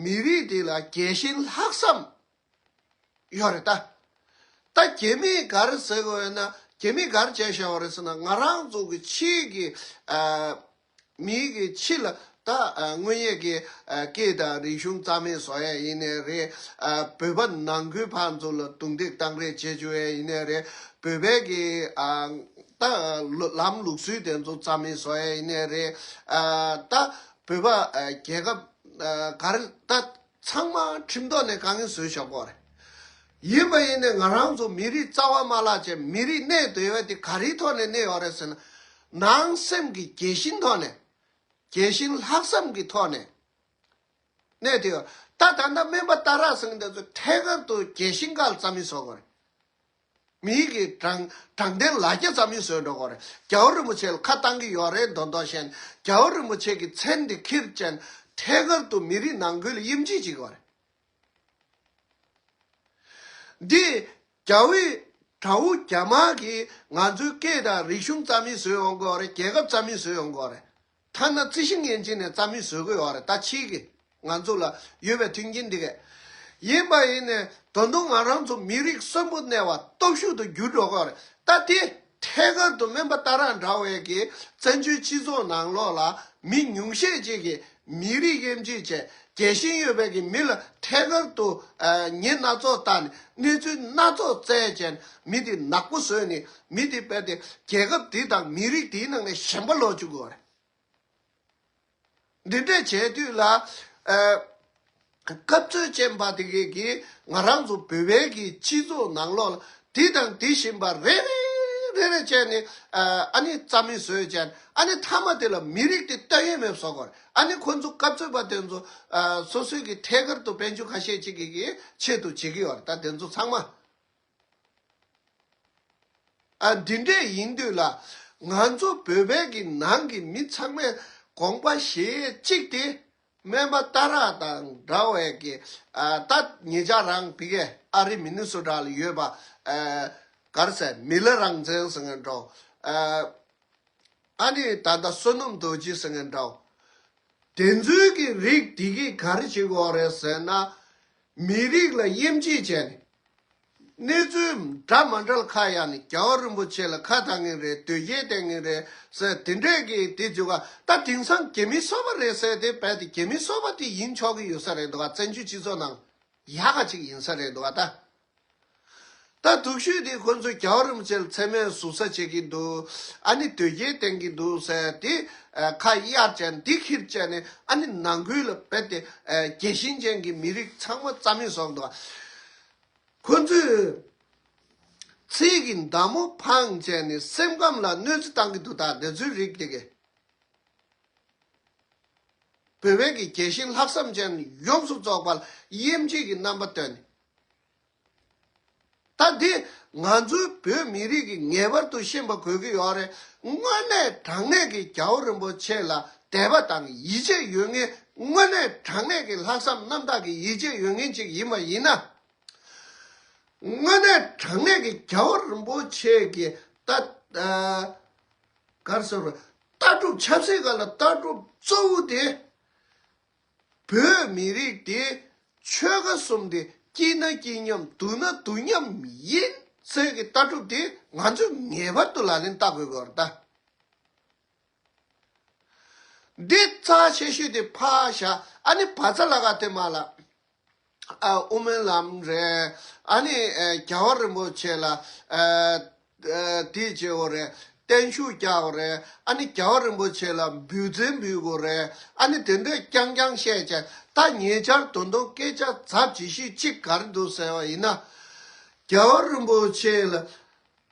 མི་རིགས་དེ་ལ་རྒྱལ་ཞེན་ལྷག་བསམ་ཡོད་རེད་ད། ད་རྒྱ་མིས་ག་རེ་ཟེར་གི་ཡོད་ན། རྒྱ་མིས་ག་རེ་བྱས་བཞག་པ་རེད་ཟེར་ན། ང་རང་ཚོ་གི་ཕྱིའི་གི་ཨ་ མིའི་གི་ཕྱི་ལ་ད་ཨ་དངོས་ཡོད་ཀྱི་ཨ་སྐད་དང་རིག་གཞུང་རྩ་མེད་བཟོ་ཡས་ཡིན་ནའི་རེད། ཨ་བོད་པ་ནང་ཁུལ་ཕར་ཚུར་ལ་རྡུང་རྡེག་བཏང་རེས་བྱེད་བཅུག་ཡས་ཡིན་ནའི་རེད། བོད་པའི་གི་ཨ་ད་ལམ་ལུགས་སྲོལ་དེ་ཚོ་རྩ་མེད་བཟོ་ཡས་ཡིན་ནའི་རེད། ཨ་ད་བོད་པ་ཨ་རྒྱལ་ཁབ་ཨ་ག་རེ་ད་ཚང་མ་ཁྲིམས་ཐོག་ནས་དཀའ་ངལ་བཟོས་བཞག་གོ་རེད། ཡིན་པ་ཡིན་ནའི་ང་རང་ཚོ་མི་རིགས་རྩ་བ་མ་བརླག་བྱས། མི་རིགས་གནས་སྡོད་ཡས་དེ་ག་རེའི་ཐོག་ནས་གནས་ཡོད་རེད་ཟེར་ན། ནང་སེམས་ཀྱི་རྒྱལ་ཞེན་ཐོག་ནས། རྒྱལ་ཞེན་ལྷག་བསམ་གྱི་ཐོག་ནས་གནས་དེ་ཡོད། ད་ད་ལྟ་སྨན་པ་ཏཱ་ར་ཟེར་མཁན་དེ་ཚོ་ཐད་ཀར་དུ་རྒྱལ་ཞེན་སྒང་ལ་རྩ་མེད་བཟོ་དགོས་རེད། མིའི་གི་དྲང་དྲང་བདེན་ལ་རྒྱ་རྩ་མེད་བཟོས་འགྲོ་དགོས་རེད། རྒྱལ་བ་རིན་པོ་ཆེ་ལ་ཁ་བཏང་གི་ཡོད་རེད་མདོག་མདོག་བྱས་ནས། རྒྱལ་བ་རིན་པོ་ཆེ་གི་མཚན་དེ་ཁྱེར་བྱས་ནས་ཐད་ཀར་དུ་མི་རིགས་ནང་ཁུལ་ལ་དབྱེ་འབྱེད་བྱེད་དགོས་རེད། འདི་རྒྱ་བོད་དགྲ་བོ་རྒྱ་དམར་གྱིས་ང་ཚོའི་སྐད་དང་རིག་གཞུང་རྩ་མེད་བཟོས་ཡོང་གི་ཡོད་རེད། རྒྱལ་ཁབ་རྩ་མེད་བཟོས་ཡོང་གི་ཡོད་རེད། ཐ་ན་རྩི་ཤིང་ཡན་ཆད་ནས་རྩ་མེད་བཟོ་གི་ཡོད་རེད། ད་ཕྱིའི་གི་ང་ཚོ་ལ་ཡོད་པའི་མཐུན་རྐྱེན་འདི་གས། ཡིན་པ་ཡིན་ནའི་ད་དུང་ང་རང་ཚོ་མི་རིགས་གསོན་པོ་གནས་པ་སྟོབས་ཤུགས་དུ་འགྱུར་འགྲོ་གི་ཡོད་རེད། ད་དེ་ཐད་ཀར་དུ་སྨན་པ་ཏཱ་ར་འདྲ་བའི་གི་བཙན་བྱོལ་སྤྱི་ཚོགས་ནང་ལོགས་ལ་མི་ཉུང་ཤས་ཅིག་གིས་མི་རིགས་དབྱེ་འབྱེད་བྱས། རྒྱལ་ཞེན་ཡོད་པའི་གི་མི་ལ་ཐད་ཀར་དུ་ཨ་ཉེས་སྣ་ཚོགས་བཏང་ནས། གནས་ཚུལ་སྣ་ཚོགས་བཙལ་བྱས་ནས་མི་དེ་ནག་པོ་བཟོས་ནས། མི་དེ་རྦད་དེ་རྒྱལ་ཁབ་དེ་དང་མི་རིགས་དེའི་ནང་ནས་གཞན་པ་ལོག་བཅུག་གི་ཡོད་རེད། འདི་འདྲ་བྱས་དུས་ལ་ཨ་སྐབས་འཚོལ་ཅན་པ་དེ་གས་ཀྱིས་ང་རང་ཚོ་བོད་པའི་གི་སྤྱི་ཚོགས་ནང་ལོགས་ལ་དེ་དང་དེ་བཞིན་པ་རེ་རེ་རེ་རེ་བྱས་ནས་ཨ་ཨ་ནི་རྩ་མེད་བཟོས་བྱས། ཨ་ནི་མཐའ་མ་དེ་ལ་མི་རིགས་དེ་ལྟ་ཡས་མེད་བཟོ་དགོས་རེད། ཨ་ནི་ཁོ་ཚོ་སྐབས་འཚོལ་པ་དེ་ཚོ་ཨ་སོ་སོའི་གི་ཐད་ཀར་དུ་དཔལ་འབྱོར་ཁ་ཤས་ཅིག་གི་གི་ཆེད་དུ་བྱེད་ཀྱི་ཡོད་རེད། ད་དེ་ཚོ་ཚང་མ། ཨ་འདི་འདྲས་ཡིན་དུས་ལ་ང་ཚོ་བོད་པའི་གི་ནང་གི་མི་ཚང་མས་དགོངས་པ་བཞེས་གཅིག་དེ། སྨན་པ་ཏཱ་ར་དང་འདྲ་བའི་གི་ཨ་ད་ཉེ་ཆར་རང་ཕ་གིའི་ཨ་རི་མི་ནི་སོ་ཊ་ལ་ཡོད་པ་ཨ་ག་རེ་ཟེར། མི་ལ་རང་བཙན་ཟེར་མཁན་འདྲ་བོ། ཨ་ཨ་ནི་ད་ལྟ་བསོད་ནམས་རྡོ་རྗེ་ཟེར་མཁན་འདྲ་བོ། དེ་ཚོའི་གི་རིགས་དེ་གིས་ག་རེ་བྱེད་དགོས་རེད་ཟེར་ན། མི་རིགས་ལ་དབྱེ་འབྱེད་བྱས་ནས། གནས་ཚུལ་འདྲ་མ་འདྲ་ལ་ཁ་གཡར་ནས་རྒྱལ་བ་རིན་པོ་ཆེ་ལ་ཁ་བཏང་གིན་རེད། དོལ་རྒྱལ་བསྟེན་གིན་རེད་ཟེར། དེ་འདྲས་ཀྱི་དེ་བྱེད་པ། ད་དེང་སང་རྒྱ་མི་སོ་པ་རེད་ཟེར་དེ་རྦད་དེ་རྒྱ་མི་སོ་པ་དེ་ཡིན་ཆོག་གི་ཡོད་ས་རེད་འདུག་ག་བཙན་བྱོལ་སྤྱི་ཚོགས་ནང་ཡག་ག་ཅིག་ཡིན་ས་རེད་འདུག་ག་ད། ད་སྡུག་ཤོས་དེ་ཁོ་ཚོས་རྒྱལ་བ་རིན་པོ་ཆེ་ལ་མཚན་སྨད་ཟུར་ཟ་བྱེད་ཀྱི་འདུག་ཨ་ནི་དོལ་རྒྱལ་བསྟེན་གྱི་འདུག་ཟེར་དེ་ཨ་ཁ་གཡར་བྱས་ནས། དེ་ཁྱེར་བྱས་ནས་ཨ་ནི་ནང་ཁུལ་ལ་རྦད་དེ་ཨ་རྒྱལ་ཞེན་ཅན་གྱི་མི་རིགས་ཚང་མ་རྩ་མེད་བཟོ་འདུག་ཁོ་ཚོས་ཚིག་གི་མདའ་མོ་འཕངས་བྱས་ནས་སེམས་ཁམས་ལ་གནོད་འཚེ་བཏང་གི་འདུག་ད་དེ་ཚོའི་རིགས་དེ་གས། བོད་པའི་གི་རྒྱལ་ཞེན་ལྷག་བསམ་ཅན་ཡོངས་སུ་རྫོགས་པ་ལ་དབྱེ་འབྱེད་ཀྱི་རྣམ་པ་སྟོན། ད་འདི་ང་ཚོའི་བོད་མི་རིགས་ཀྱིས་ངེས་པར་དུ་ཤེས་པ་དགོས་ཀྱི་ཡོད་རེད། དངོས་གནས་དྲང་གནས་ཀྱི་རྒྱལ་བ་རིན་པོ་ཆེ་ལ་དད་པ་དང་ཡིད་ཆེས་ཡོད་མཁན། དངོས་གནས་དྲང་གནས་ཀྱི་ལྷག་བསམ་རྣམ་དག་གི་ཡིད་ཆེས་ཡོད་མཁན་ཅིག་ཡིན་པ་ཡིན་ན། དངོས་གནས་དྲང་གནས་ཀྱི་རྒྱལ་བ་རིན་པོ་ཆེ་གི་ད་ཨ་ག་རེ་ཟེར་བ། ལྟ་གྲུབ། ཆབ་སྲིད་སྒང་ལ་ལྟ་གྲུབ་གཙོ་བོ་དེ། བོད་མི་རིགས་དེ་ཆོལ་ཁ་གསུམ་དེ་སྐྱིད་ན་སྐྱིད་མཉམ། སྡུག་ན་སྡུག་མཉམ་ཡིན་ཟེར་གྱི་ལྟ་གྲུབ་དེ་ང་ཚོས་ངེས་པར་དུ་ལག་ལེན་བསྟར་དགོས་ཀྱི་ཡོད་རེད་ད། འདི་རྩ་ཆེ་ཤོས་དེ་ཕར་བཞག་ཨ་ནི་བ་ཚ་ལ་ག་དེ་མ་ལ། ཨ་དབུ་མའི་ལམ་རེད། ཨ་ནི་ཨ་རྒྱལ་བ་རིན་པོ་ཆེ་ལ་ཨ་ཨ་དེ་བྱེད་དགོས་རེད། བརྟན་བཞུགས་རྒྱག་དགོས་རེད། ཨ་ནི་རྒྱལ་བ་རིན་པོ་ཆེ་ལ་འབུལ་རྫུན་འབུལ་དགོས་རེད། ཨ་ནི་དེ་འདྲས་རྐྱང་རྐྱང་བཤད་བྱས། ད་ཉེ་ཆར་ད་དུང་སྐད་ཆ་ཚབས་ཆེ་ཤོས་གཅིག་ག་རེ་འདུག་ཟེར་བ་ཡིན་ན། རྒྱལ་བ་རིན་པོ་ཆེ་ལ་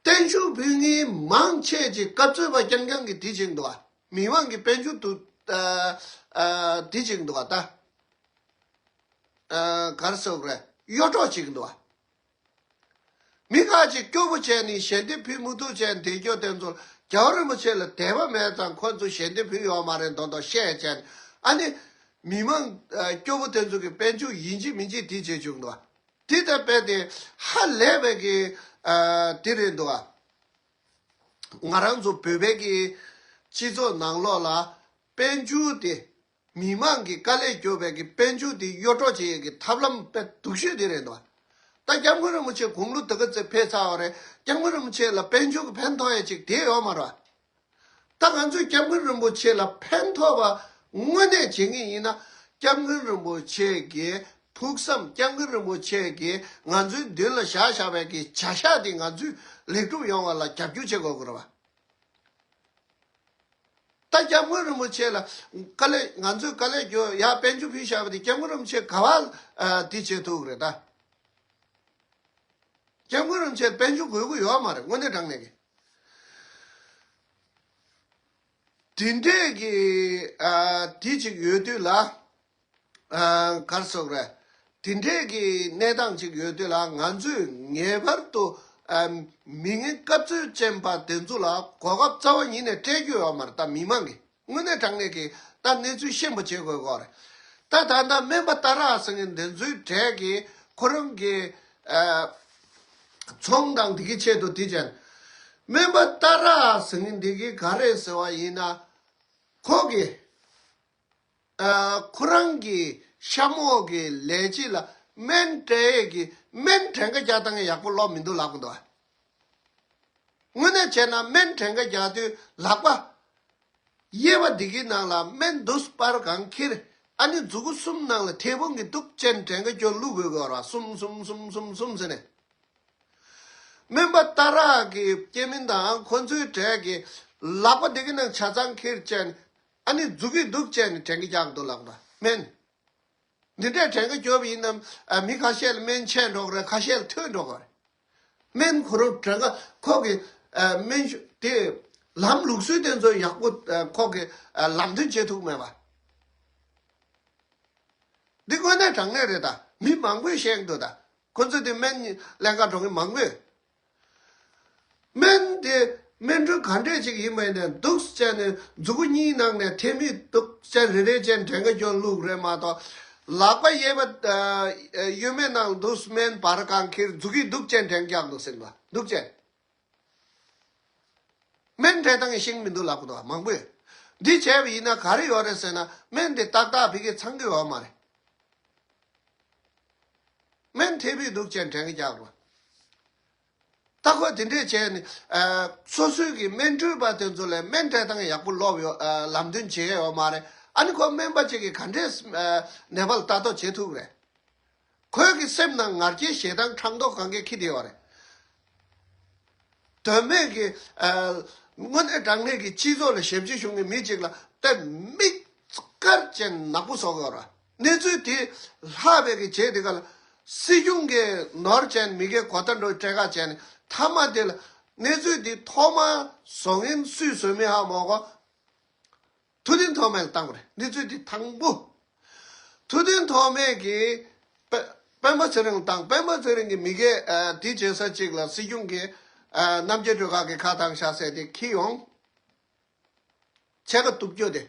བརྟན་བཞུགས་ཕུལ་མཁན་མང་ཆེ་ཅིག་སྐབས་འཚོལ་པ་རྐྱང་རྐྱང་གིས་དེ་བྱེད་ཀྱི་འདུག་ག་མི་མང་གིས་དཔལ་འབྱོར་དུ་ཨ་ཨ་དེ་བྱེད་ཀྱི་འདུག་ག་ད། ཨ་ག་རེ་ཟེར་དགོས་རེད། གཡོ་འཕྲོག་བྱེད་ཀྱི་འདུག་ག་མི་ཁ་ཅིག་སྐྱོ་པོ་བྱས་ནས་ཞལ་འདེབས་ཕུལ་མི་ཐུབ་བྱས་ནས་བསྡད་རྒྱུ་དེ་ཚོ་རྒྱལ་བ་རིན་པོ་ཆེ་ལ་དད་པ་མེད་ཙང་ཁོ་ཚོ་ཞལ་འདེབས་ཕུལ་ཡོད་མ་རེད་མདོག་མདོག་བཤད་བྱས་ནས། ཨ་ནི་མི་མང་ཨ་སྐྱོ་པོ་དེ་ཚོ་གི་དཔལ་འབྱོར་ཡིན་གཅིག་མིན་གཅིག་དེ་བྱེད་བཅུག་འདུག་ག་དེ་ལྟ་བུ་དེ་ཧ་ལས་པའི་གི་ཨ་དེ་རེད་འདུག་ག་ང་རང་ཚོ་བོད་པའི་གི་སྤྱི་ཚོགས་ནང་ལོགས་ལ་དཔལ་འབྱོར་དེ། མི་མང་གི་དཀའ་ལས་རྒྱོབ་པའི་གི་དཔལ་འབྱོར་དེ་གཡོ་འཕྲོག་བྱེད་ཡས་ཀྱི་ཐབས་ལམ་དཔེ་སྡུག་ཤོས་དེ་རེད་འདུག་ད་སྐྱབས་མགོན་རིན་པོ་ཆེ་དགུང་ལོ་དེ་ག་ཙམ་ཕེབས་ཚར་བ་རེད། སྐྱབས་མགོན་རིན་པོ་ཆེ་ལ་དཔལ་འབྱོར་གྱི་ཕན་ཐོགས་ཡས་ཅིག་དེ་ཡོད་མ་རེད། ད་ང་ཚོས་སྐྱབས་མགོན་རིན་པོ་ཆེ་ལ་ཕན་ཐོགས་པ་དངོས་གནས་བྱེད་ངེས་ཡིན་ན། སྐྱབས་མགོན་རིན་པོ་ཆེ་གི་ཕུགས་བསམ། སྐྱབས་མགོན་རིན་པོ་ཆེ་གི་ང་ཚོའི་མདུན་ལ་བཞག་བཞག་པའི་གི་བྱ་གཞག་དེ་ང་ཚོས་ལེགས་གྲུབ་ཡོང་བ་ལ་རྒྱབ་སྐྱོར་བྱེད་དགོས་དགོས་རེད་བ། ད་སྐྱབས་མགོན་རིན་པོ་ཆེ་ལ་དཀའ་ལས། ང་ཚོས་དཀའ་ལས་རྒྱོབ། ཡར་དཔལ་འབྱོར་ཕུལ་བཞག་པ་དེ་སྐྱབས་མགོན་རིན་པོ་ཆེ་ག་བ་ཨ་དེ་བྱེད་ཐུབ་ཀྱི་རེད་ད། སྐྱབས་མགོན་རིན་པོ་ཆེ་དཔལ་འབྱོར་དགོས་ཀྱི་ཡོད་མ་རེད། དངོས་གནས་དྲང་གནས་ཀྱི། དེ་འདྲས་ཀྱི་ཨ་དེ་ཅིག་ཡོད་དུས་ལ། ཨ་ག་རེ་ཟེར་དགོས་རེད། དེ་འདྲས་ཀྱི་གནས་སྟངས་ཅིག་ཡོད་དུས་ལ། ང་ཚོས་ངེས་པར་དུ་ཨ་མི་ངན་སྐབས་འཚོལ་ཅན་པ་དེ་ཚོ་ལ་གོ་སྐབས་རྩ་བ་ཉིད་ནས་སྤྲད་རྒྱུ་ཡོད་མ་རེད་ད། མི་མང་གིས། དངོས་གནས་དྲང་གནས་ཀྱི་ད་གནས་ཚུལ་ཤེས་པ་བྱེད་དགོས་སྐོར་རེད། ད་ད་ལྟ་སྨན་པ་ཏཱ་ར་ཟེར་མཁན་དེ་ཚོའི་གྲས་ཀྱིས་ཁོ་རང་གི་ཨ་ཚོང་དང་འདི་གི་ཆེད་དུ་དེ་བྱས། སྨན་པ་ཏཱ་ར་ཟེར་མཁན་འདི་གི་ག་རེ་ཟེར་བ་ཡིན་ན། ཁོ་གི་ཨ་ཁོ་རང་གི་གཤམ་འོག་གི་ལས་བྱེད་ལ་སྨན་སྤྲད་ཡས་ཀྱི་སྨན་གྲངས་ཀ་རྒྱག་སྟངས་ཡག་པོ་ལོབས་མི་འདུག་ལབ་གི་འདུག་དངོས་གནས་བྱས་ན་སྨན་གྲངས་ཀ་རྒྱག་དུས་ལག་པ་གཡས་པ་འདི་གི་ནང་ལ་སྨན་དུས་པར་གང་ཁྱེར། ཨ་ནི་མཛུ་གུ་གསུམ་ནང་ལ་མཐེ་བོང་གི་འདུག་ཅན་གྲངས་ཀ་སྐྱོར་བླུག་དགོས་ཀྱི་ཡོད་རེད་བ། གསུམ་གསུམ་གསུམ་གསུམ་གསུམ་ཟེར་ནས། སྨན་པ་ཏཱ་ར་གི་སྐྱེ་དམན་དང་ཁོ་ཚོའི་གྲས་ཀྱི་ལག་པ་འདི་གི་ནང་ཆ་ཚང་ཁྱེར་བྱས་ནས། ཨ་ནི་མཛུ་གུའི་འདུག་བྱས་ནས་གྲངས་ཀ་རྒྱག་འདུག་ལབ་པ། སྨན་འདི་འདྲའི་གྲངས་ཀ་རྒྱོབ་ཡིན་ནམ། ཨ་མི་ཁ་ཤས་ལ་སྨན་ཆད་འགྲོ་གི་རེད། ཁ་ཤས་ལ་ཐོན་འགྲོ་གི་རེད། སྨན་ཁོ་རང་གྲངས་ཀ་ཁོ་གི་ཨ་སྨན་ཤོ་དེ་ལམ་ལུགས་སྲོལ་དེ་ཚོ་ཡག་པོ་ཨ་ཁོ་གི་ཨ་ལམ་སྟོན་བྱེད་ཐུབ་མེད་པ། འདི་དངོས་གནས་དྲང་གནས་རེད་ད། མི་མང་པོས་བཤད་འདུག་ད། ཁོ་ཚོ་དེ་སྨན་ལེན་ག་འགྲོ་མཁན་མང་པོས། སྨན་དེ་སྨན་སྦྲུལ་ག་འདྲས་ཅིག་ཡིན་པ་ཡིན་ནའི་འདུག་བྱས་ནས་མཛུ་གུ་གཉིས་ནང་ནས་མཐེབ་མོས་འདུག་བྱས་རེ་རེ་བྱས་གྲངས་ཀ་སྐྱོར་བླུག་རེད་མ་གཏོགས། ལག་པ་གཡས་པ་ཨ་གཡོན་མའི་ནང་དུ་སྨན་བར་གང་ཁྱེར། མཛུ་གུས་འདུག་བྱས་གྲངས་ཀ་རྒྱག་འདུག་ཟེར་བ། འདུག་བྱས། སྨན་སྤྲད་སྟངས་ཤེས་མི་འདུག་ལབ་གི་འདུག་མང་པོས། འདི་བྱས་པ་ཡིན་ན་ག་རེ་ཡོད་རེད་ཟེར་ན། སྨན་དེ་ཏག་ཏག་ཕ་གིར་ཚང་གི་ཡོད་མ་རེད། སྨན་མཐེབ་མོས་འདུག་བྱས་གྲངས་ཀ་རྒྱག་རོགས། ད་ཁོས་དེ་འདྲས་བྱས་ནས་ཨ་སོ་སོའི་གི་སྨན་སྤྲོད་པ་དེ་ཚོ་ལ་སྨན་སྤྲད་སྟངས་ཡག་པོ་ལོབས་ཡོད། ཨ་ལམ་སྟོན་བྱས་ཡོད་མ་རེད། ཨ་ནི་ཁོ་སྨན་པ་ཅིག་གིས་ག་འདྲས་ཨ་ནད་པ་ལ་ལྟ་རྟོག་བྱེད་ཐུབ་རེད། ཁོའི་གི་སེམས་ནང་ང་རྒྱལ་ཞེ་སྡང་ཕྲག་དོག་གང་གས་འཁྱེར་བསྡད་ཡོད་རེད། དོན་མེད་ཀྱི་ཨ་དངོས་གནས་དྲང་གནས་ཀྱི་སྤྱི་ཚོགས་ལ་ཞབས་ཕྱི་ཞུ་མཁན་མི་གཅིག་ལ་དེ་མིག་དཀར་ཅན་ནག་པོ་བཟོ་དགོས་ར། གནས་ཚུལ་དེ་ལྷག་པའི་གི་རྗེས་དེ་ག་ལ་སྲིད་སྐྱོང་གི་ནོར་ཅན་མི་གའི་གོ་ད་འགྲོ་སྤྲད་ཁ་བྱས་ནས། མཐའ་མ་དེ་ལ་གནས་ཚུལ་དེ་ཐོག་མ་བཟོ་མཁན་སུས་བཟོས་མིན་ཧ་མ་གོ། ཐུབ་བསྟན་ཐོགས་མེད་ལ་བཏང་བ་རེད། གནས་ཚུལ་འདི་དང་པོ། ཐུབ་བསྟན་ཐོགས་མེད་ཀྱིས་སྤེ་སྤེན་པ་ཚེ་རིང་ལ་བཏང་། སྤེན་པ་ཚེ་རིང་གིས་མི་སྒེར་ཨ་དེ་བྱེད་ས་གཅིག་ལ་སྲིད་སྐྱོང་གིས་ཨ་རྣམ་རྒྱལ་སྒྲོལ་དཀར་གྱི་ཁ་བཏང་ཤག་ཟེར་ཏེ་འཁྱེར་ཡོང་། ཕྱེད་ཀ་གཏུབ་རྒྱུ་དེ།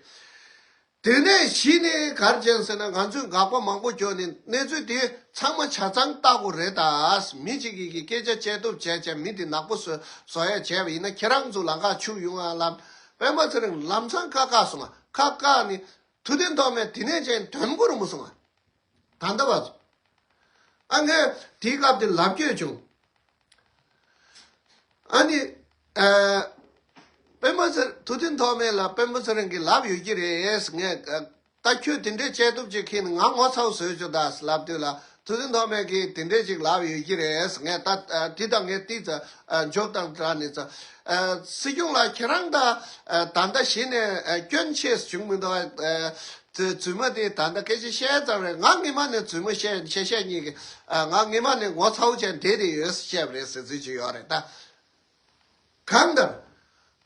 དེ་ནས་གཞི་ནས་ག་རེ་བྱས་ཟེར་ན། ང་ཚོས་འགག་པ་མང་པོ་བརྒྱབ་ནས་གནས་ཚུལ་དེ་ཚང་མ་ཆ་ཚང་བལྟ་དགོས་རེད་ད། མི་གཅིག་གིས་ཀྱི་སྐད་ཆ་བཤད་ཐུབ་བྱས་བྱས་མི་དེ་ནག་པོ་བཟོ་བཟོ་ཡ་བྱས་པ་ཡིན་ན། ཁྱེད་རང་ཚོ་ལམ་ཁ་འཆུག་ཡོང་ང་ལབ། སྤེན་པ་ཚེ་རིང་ལམ་སང་ཁ་བཀག་སོང་ང་། ཁ་བཀག་ནས་ཐུབ་བསྟན་ཐོགས་མེད་དེ་ནས་ཅན་དོན་གོ་རུ་མ་སོང་ང་། ད་ལྟ་བར་དུ། ཨ་ངས་དེའི་སྐབས་དེ་ལབ་སྐྱོན་བྱུང་། ཨ་ནི་ཨ་སྤེན་པ་ཚེ་ཐུབ་བསྟན་ཐོགས་མེད་ལ་སྤེན་པ་ཚེ་རིང་གིས་ལབ་ཡོད་ཀྱི་རེད། ངས་ཨ་ད་ཁྱོད་དེ་འདྲའི་བྱས་ཐུབ་ཅིག་ཁྱེད་ནི་ང་ངོ་ཚ་བོ་བཟོས་བྱུང་ད་ལབ་དུས་ལ། ཐུབ་བསྟན་ཐོགས་མེད་ཀྱིས་དེ་འདྲའི་ཅིག་ལབ་ཡོད་ཀྱི་རེད། ངས་ད་ཨ་དེ་དང་ངས་དེ་ཚ་ཨ་འཇོག་དང་དྲ་ནི་ཚ་ཨ་སྲིད་སྐྱོང་ལགས། ཁྱེད་རང་ད་ཨ་ད་ལྟ་གཞི་ནས་ཨ་སྐྱོན་ཆེ་བྱུང་མི་འདུག་ཨ། རྫུན་མ་དེ་ད་ལྟ་སྐད་ཆ་བཤད་ཙམ་རེད། ང་སྔོན་མ་ནས་རྫུན་མ་བཤད་བཤད་བཤད་མཁན་གྱི་ཨ་ང་སྔོན་མ་ནས་ངོ་ཚ་བོ་བྱས་བསྡད་དེ་ཡོད་ཟེར་བཤད་པ་རེད་ཟེར་ཚུལ་ཅིག་ཡོད་རེད་ད། གང་ལྟར།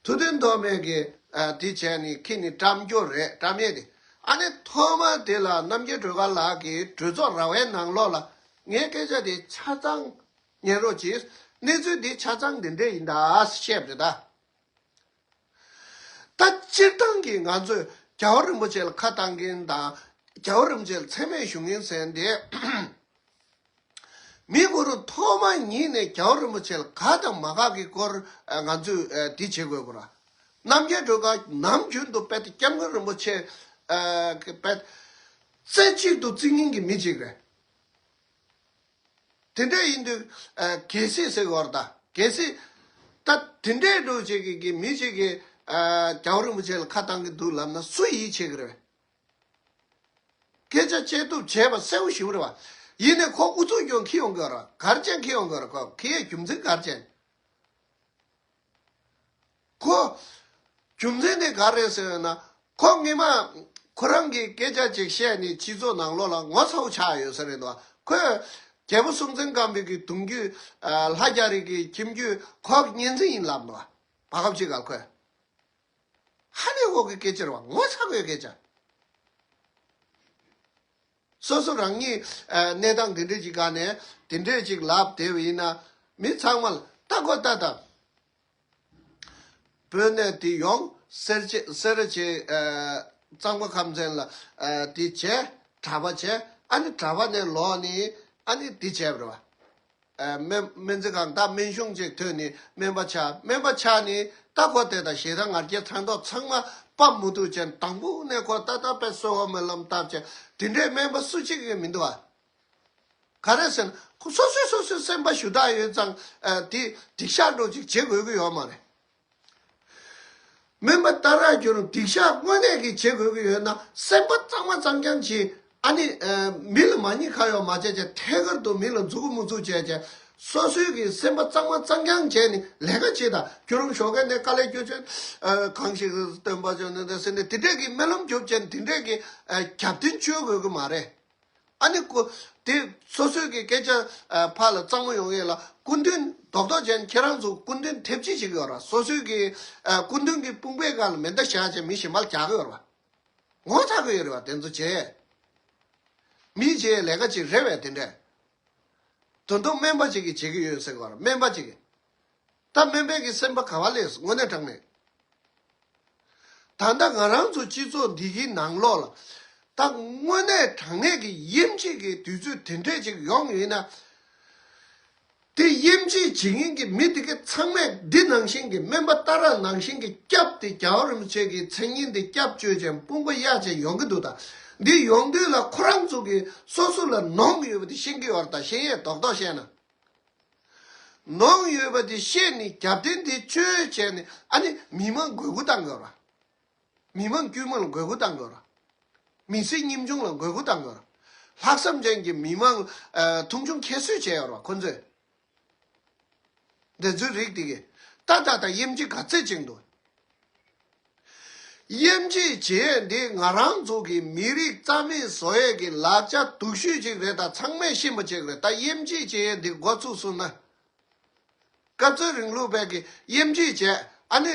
ཐུབ་བསྟན་ཐོགས་མེད་ཀྱིས་ཨ་དེ་བྱས་ནས་ཁྱེད་ནི་བཀྲམ་རྒྱུ་རེད། བཀྲམ་ཡས་དེ། ཨ་ནི་ཐོག་མ་དེ་ལ་རྣམ་རྒྱལ་སྒྲོལ་དཀར་ལགས་ཀྱིས་གྲོས་ཚོགས་ར་བའི་ནང་ལོགས་ལ་ངའི་སྐད་ཆ་དེ་ཆ་ཚང་ཉན་རོགས་གྱིས། གནས་ཚུལ་འདི་ཆ་ཚང་འདི་འདྲས་ཡིན་ད་བཤད་པ་རེད་ད། ད་སྤྱིར་བཏང་གི་ང་ཚོས་རྒྱལ་བ་རིན་པོ་ཆེ་ལ་ཁ་བཏང་མཁན་དང་། རྒྱལ་བ་རིན་པོ་ཆེ་ལ་མཚན་སྨད་ཞུ་མཁན་ཟེར་འདི། མི་གུ་རུ་ཐོག་མ་ཉིད་ནས་རྒྱལ་བ་རིན་པོ་ཆེ་ལ་དགའ་དང་མ་དགའ་གི་སྐོར་ཨ་ང་ཚོས་ཨ་འདི་བྱེད་དགོས་པ་ར། རྣམ་རྒྱལ་སྒྲོལ་དཀར་ནམ་རྒྱུན་དུ་དཔེ་དེ་སྐྱབས་མགོན་རིན་པོ་ཆེ་ཨ་གི་དཔེ་རྩེ་གཅིག་ཏུ་བརྩི་མཁན་གྱི་མི་གཅིག་རེད། དེ་འདྲ་ཡིན་དུས་ཨ་གལ་སྲིད་ཟེར་བར་ད་གལ་སྲིད་ད་དེ་འདྲའི་འགྲོ་བྱེད་ཀྱི་གི་མི་གཅིག་གིས་ ཨ། རྒྱལ་བ་རིན་པོ་ཆེ་ལ་ཁ་བཏང་གི་འདུག་ལབ་ན་སུ་ཡིད་ཆེས་ཀྱི་རེད། སྐད་ཆ་བཤད་ཐུབ་བྱས་པ་གསལ་པོ་ཞེ་པོ་རེད་བ། ཡིན་ནའི་ཁོ་ཨུ་ཚུགས་ཀྱང་འཁྱེར་ཡོང་གི་ཡོད་རེད་བ། ག་རེ་བྱས་འཁྱེར་ཡོང་གི་ཡོད་རེད། ཁོ་འཁྱེར་ཡའི་རྒྱུ་མཚན་ག་རེ་བྱས། ཁོ། རྒྱུ་མཚན་དེ་ག་རེད་ཟེར་ན། ཁོ་སྔོན་མ། ཁོ་རང་གིས་སྐད་ཆ་ཅིག་བཤད་ནས་སྤྱི་ཚོགས་ནང་ལོགས་ལ་ངོ་ཚ་པོ་ཆགས་ཡོད་ས་རེད་འདུག་ཁོས། རྒྱལ་པོ་སྲོང་བཙན་སྒམ་པོའི་གི་གདུང་རྒྱུད། ལྷ་རྒྱ་རི་གི་ཁྱིམ་རྒྱུད་ཁོ་གཉེན་ཚན་ཡིན་ལབ་འདུག་བར་སྐབས་ཅིག་ག་ཁོས། ཧ་ལས་པའི་གི་སྐད་ཆ་རེད་བ། ངོ་ཚ་པོའི་སྐད་ཆ། སོ་སོ་རང་ཉིད་གནས་སྟངས་དེ་འདྲས་ཅིག་སྒང་ནས་དེ་འདྲས་ཅིག་ལབ་བསྡད་པ་ཡིན་ན། མི་ཚང་མ་ལ་ལྟ་དགོས་ལྟ་དང་། དཔོན་གནས་དེ་ཡོང་། སེར་བྱེས་སེར་བྱེས། གཙང་པ་ཁམས་ཚན་ལ་དེ་བྱས། གྲྭ་པ་བྱས། ཨ་ནི་གྲྭ་པ་ནས་ལོག་ནི། ཨ་ནི་དེ་བྱས་པ་རེད་བ། སྨན་སྨན་རྩིས་ཁང་ད་སྨན་གཞུང་ཅིག་ཐོན་ནི་སྨན་པ་ཆགས། སྨན་པ་ཆགས་ནི་ད་ཁོ་དེ་དང་ཞེ་སྡང་ང་རྒྱལ་ཕྲག་དོག་ཚང་མ་སྤང་མི་ཐུབ་བྱས། དང་པོ་ནས་ཁོ་ད་ལྟ་བས་གསོལ་བ་སྨོན་ལམ་བཏབ་བྱས། དེ་འདྲའི་སྨན་པ་སུ་གཅིག་གིས་མི་འདུག་ཨ། ག་རེ་ཟེར་ན་ཁོ་སོ་སོས་སོ་སོའི་སེམས་པ་ཞུ་དག་ཡོད་ཙང་། དེ་སྡིག་བཤགས་འདྲ་ཅིག་བྱེད་དགོས་ཀྱི་ཡོད་མ་རེད། སྨན་པ་ཏཱ་ར་གུ་རུ་སྡིག་བཤགས་དངོས་གནས་ཀྱི་བྱེད་དགོས་ཀྱི་ཡོད་ན་སེམས་པ་གཙང་མ་གཙང་རྐྱང་བྱེད། ཨ་ནི། མི་ལ་མ་ཉེས་ཁ་གཡོག་མ་བྱས་བྱས། ཐད་ཀར་དུ་མི་ལ་མཛུབ་གུ་མི་བཙུགས་བྱས་བྱས། སོ་སོའི་གི་སེམས་པ་གཙང་མ་གཙང་རྐྱང་བྱས་ནས་ལས་ཀ་བྱེད་དང་། རྒྱུ་རུམ་ཞོགས་ཀས་ནས་དཀའ་ལས་སྐྱོ་བྱས། གང་ཞིག་སྟོན་པ་བྱོན་ནས་ཟེར་ནས་དེ་འདྲས་ཀྱི་སྨོན་ལམ་རྒྱོབ་བྱས་ནས་དེ་འདྲས་ཀྱི་རྒྱབ་རྟེན་བཅོལ་དགོས་ཀྱི་མ་རེད། ཨ་ནི་ཁོ། དེ་སོ་སོའི་གི་སྐད་ཆ་ཕར་ལ་གཙང་མ་ཡོང་ཡས་ལ་སྐུ་མདུན་རྡོག་རྡོག་ཅན་ཁྱེད་རང་ཚོ་སྐུ་མདུན་ཐེབས་ཅི་བྱེད་ཀྱི་ཡོད་ར། སོ་སོའི་གི་སྐུ་མདུན་གྱི་དཔུང་པའི་སྒང་ལ་མེ་མདའ་བཞག་བྱས་མི་གཞན་པ་ལ་རྒྱག་གི་ཡོད་ར། ངོ་ཚ་གི་ཡོད་རེད་བ། དེ་ཚོ་བྱས། མིས་བྱས་ལས་ཀ་ཅིག་རེད་བས་དེ་འདྲས། དོན་དུ་སྨན་པ་ཅིག་གིས་བྱེད་ཀྱི་ཡོད་ཟེར་གི་ཡོད་ར། སྨན་པ་ཅིག་གིས། ད་སྨན་པའི་གི་སེམས་པ་ག་བ་ལས་དངོས་གནས་དྲང་གནས། ད་ལྟ་ང་རང་ཚོ་སྤྱི་ཚོགས་འདི་གི་ནང་ལོགས་ལ། ད་དངོས་གནས་དྲང་གནས་ཀྱི་དབྱེ་འབྱེད་ཀྱི་དུས་ཚོད་དེ་འདྲས་ཅིག་ཡོང་ཡོད་ན། དེ་དབྱེ་འབྱེད་བྱེད་མཁན་གྱི་མི་དེ་ག་ཚང་མས་འདི་ནང་བཞིན་གྱི་སྨན་པ་ཏཱ་ར་ནང་བཞིན་གྱི་སྐྱབས་དེ་རྒྱལ་བ་རིན་པོ་ཆེ་གི་མཚན་སྙན་དེ་སྐྱབས་བཅོལ་ཅིང་དཔུང་པ་གཡར་ཅིང་ཡོང་གི་འདུག་ད་འདི་ཡོང་དུས་ལ་ཁོ་རང་ཚོ་གི་སོ་སོ་ལ་ནོངས་ཡོད་པ་དེ་ཤེས་ཀྱི་ཡོད་རེད། ད་ཤེས་ཡས་རྡོག་རྡོག་བཤད་ན། ནོངས་ཡོད་པ་དེ་ཤེས་ནས་རྒྱབ་རྟེན་དེ་བཅོལ་བྱས་ནས། ཨ་ནི་མི་མང་དགོས་མཁོ་བཏང་དགོས་ར། མི་མང་དཀྱུས་མ་ལ་དགོས་མཁོ་བཏང་དགོས་ར། མི་སེར་ཉམ་ཆུང་ལ་དགོས་མཁོ་བཏང་དགོས་ར། ལྷག་བསམ་ཅན་གྱི་མི་མང་། ཨ། མཐོང་ཆུང་ཁྱད་གསོད་བྱས་ཡོད་ར་ཁོ་ཚོས། དེ་ཚོའི་རིགས་དེ་གས་ད་ད་ད་དབྱེ་འབྱེད་ག་ཚད་ཅིག་འདུག་དབྱེ་འབྱེད་བྱེད་ཡས་འདི་ང་རང་ཚོ་གི་མི་རིགས་རྩ་མེད་བཟོ་ཡས་ཀྱི་ལག་ཆ་སྡུག་ཤོས་ཅིག་རེད། ད་ཚང་མས་ཤེས་པ་ཅིག་རེད། ད་དབྱེ་འབྱེད་བྱེད་ཡས་འདི་འགོ་ཚུགས་སོང་ན། སྐབས་འཚོལ་རིང་ལུགས་པས་ཀྱི་དབྱེ་འབྱེད་བྱས། ཨ་ནི།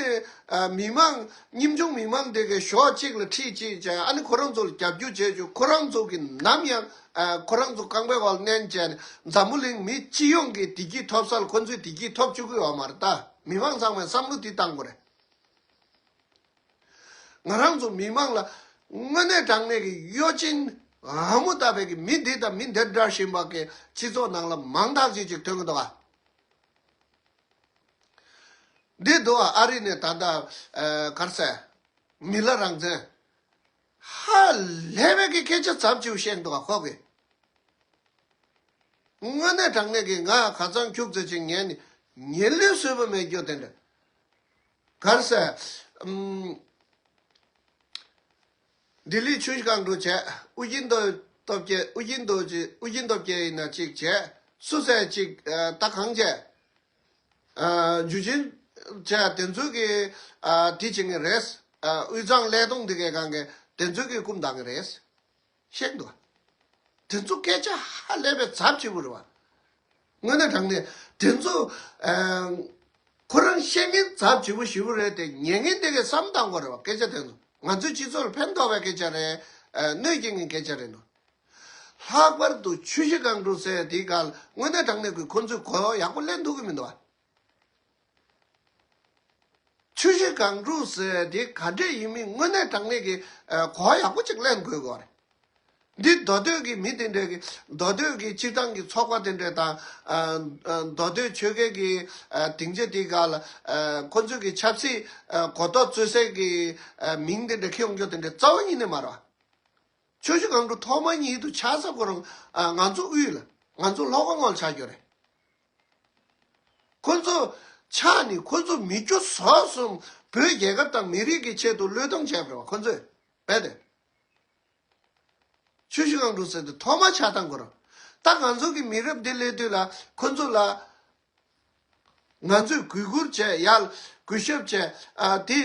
ཨ། མི་མང་། ཉམ་ཆུང་མི་མང་དེ་གའི་ཞོགས་གཅིག་ལ་ཁྲིད་ཅིག་བྱས། ཨ་ནི་ཁོ་རང་ཚོ་ལ་རྒྱབ་སྐྱོར་བྱས་བྱུང་། ཁོ་རང་ཚོ་གི་ནམ་ཡང་། ཨ། ཁོ་རང་ཚོ་རྐང་པའི་འོག་ལ་མནན་བྱས་ནས་འཛམ་བུ་གླིང་མི་སྤྱི་ཡོངས་ཀྱི་བདེ་སྐྱིད་ཐོབ་ས་ལ་ཁོ་ཚོས་བདེ་སྐྱིད་ཐོབ་བཅུག་གི་ཡོད་མ་རེད། ད་མི་མང་ཚང་མས་བསམ་བློ་འདི་བཏང་དགོས་རེད། ང་རང་ཚོ་མི་མང་ལ་དངོས་གནས་དྲང་གནས་ཀྱི་གཡོ་ཅན་ཨ་མོ་ལྟ་བུའི་གི་མི་འདི་དང་མི་འདི་འདྲ་བཞིན་པ་གི་སྤྱི་ཚོགས་ནང་ལ་མང་དག་ཅིག་ཅིག་ཐོན་གི་འདུག་ག་འདི་འདུག་ཨ། ཨ་རི་ནས་ད་ལྟ། ཨ། ག་རེ་ཟེར། མི་ལ་རང་བཙན། ཧ་ལས་པའི་གི་སྐད་ཆ་ཚབས་ཆེ་བོ་བཤད་འདུག་ག་ཁོ་གིས། དངོས་གནས་དྲང་གནས་ཀྱི་ང་ཁ་སང་ཁྱུག་ཙམ་ཅིག་ཉན་ནས་ཉིན་ལས་བཟོད་པ་མེད་རྒྱུ་དེ་འདྲ། ག་རེ་ཟེར། ཨམ། ལྡི་ལི་ཆུ་བཞི་སྒང་དྲུག་བྱས། ཨུ་རྒྱན་རྡོ་རྗེ་སྟོབས་རྒྱས། ཨུ་རྒྱན་རྡོ་རྗེ། ཨུ་རྒྱན་སྟོབས་རྒྱས་ཡིན་ན་གཅིག་བྱས། སུ་ཟེར་གཅིག་ཨ། ད་གང་བྱས། ཨ། འཇུ་ཆེན་བྱས། དེ་ཚོ་གི། ཨ། དེ་བྱེད་ངེས་རེད། ཨ། དབུས་གཙང་ཀླད་སྟོང་འདི་གའི་སྒང་གི་དེ་ཚོ་གི་སྐུ་མདའ་ངེས་རེད། ཤེས་འདུག་དེ་ཚོ་སྐད་ཆ་ཧ་ལས་པའི་ཚབས་ཆེ་བོ་རེད་བ། དངོས་གནས་དྲང་གནས་དེ་ཚོ། ཨ། ཁོ་རང་བཤད་མཁན་ཚབས་ཆེ་བོ་ཞེ་པོ་རེད་དེ། ཉན་མཁན་དེ་གས་བསམ་བཏང་དགོས་རེད་བ། སྐད་ཆ་དེ་ཚོ་ང་ཚོའི་སྤྱི་ཚོགས་ལ་ཕན་ཐོགས་པའི་སྐད་ཆ་རེད། ཨ། གནོད་སྐྱེལ་མཁན་སྐད་ཆ་རེད་འདུག་ལྷག་པར་དུ་ཆུ་བཞི་སྒང་དྲུག་ཟེར་དེའི་སྒང་ལ་དངོས་གནས་དྲང་གནས་ཀྱི་ཁོ་ཚོས་གོ་ཡག་པོ་ལེན་ཐུབ་ཀྱི་མི་འདུག་བ། ཆུ་བཞི་སྒང་དྲུག་ཟེར་དེ་ག་འདྲས་ཡིན་མིན་དངོས་གནས་དྲང་གནས་ཀྱི། ཨ། གོ་ཡག་པོ་ཅིག་ལེན་དགོས་ཀྱི་རེད། འདི་མདོ་སྟོད་ཀྱི་མི་དེ་འདྲས་ཀྱི། མདོ་སྟོད་ཀྱི་སྤྱིར་བཏང་གི་ཚོགས་པ་དེ་འདྲས་དང་། ཨ། ཨ། མདོ་སྟོད་ཆོལ་ཁའི་གི། ཨ། སྡིངས་ཆ་དེའི་སྒང་ལ། ཨ། ཁོ་ཚོས་ཀྱི་ཆབ་སྲིད། ཨ། གོ་རྟོགས་རྩོད་སའི་གི། ཨ། མིང་དེ་འདྲས་འཁྱེར་ཡོང་རྒྱུ་དེ་འདྲས་རྩ་བ་ཉིད་ནས་མ་རེད་བ། ཆུ་བཞི་སྒང་དྲུག་ཐོག་མ་ཉིད་དུ་ཆགས་ས་ཁོ་རང་། ཨ། ང་ཚོ་དབུས་ལ་ང་ཚོ་ལྷོ་ཁ་ངོས་ལ་ཆགས་རྒྱུ་རེད། ཁོ་ཚོ་ཆགས་ནས་ཁོ་ཚོ་མི་སྐྱོ་ཟོག་གསུམ་ བོད་རྒྱལ་ཁབ་དང་མི་རིགས་ཀྱི་ཆེད་དུ་བློས་གཏོང་བྱས་པ་རེད་བ། ཁོ་ཚོས་རྦད་དེ། ཆུ་བཞི་སྒང་དྲུག་ཟེར་དུས་ཐོག་མ་ཆགས་སྟངས་ཁོ་རང་། ད་ང་ཚོ་གི་མི་རབས་འདི་སླེབས་དུས་ལ་ཁོ་ཚོ་ལ་ང་ཚོས་གུས་བཀུར་བྱས། ཡར་གུས་ཞབས་བྱས། ཨ་དེ་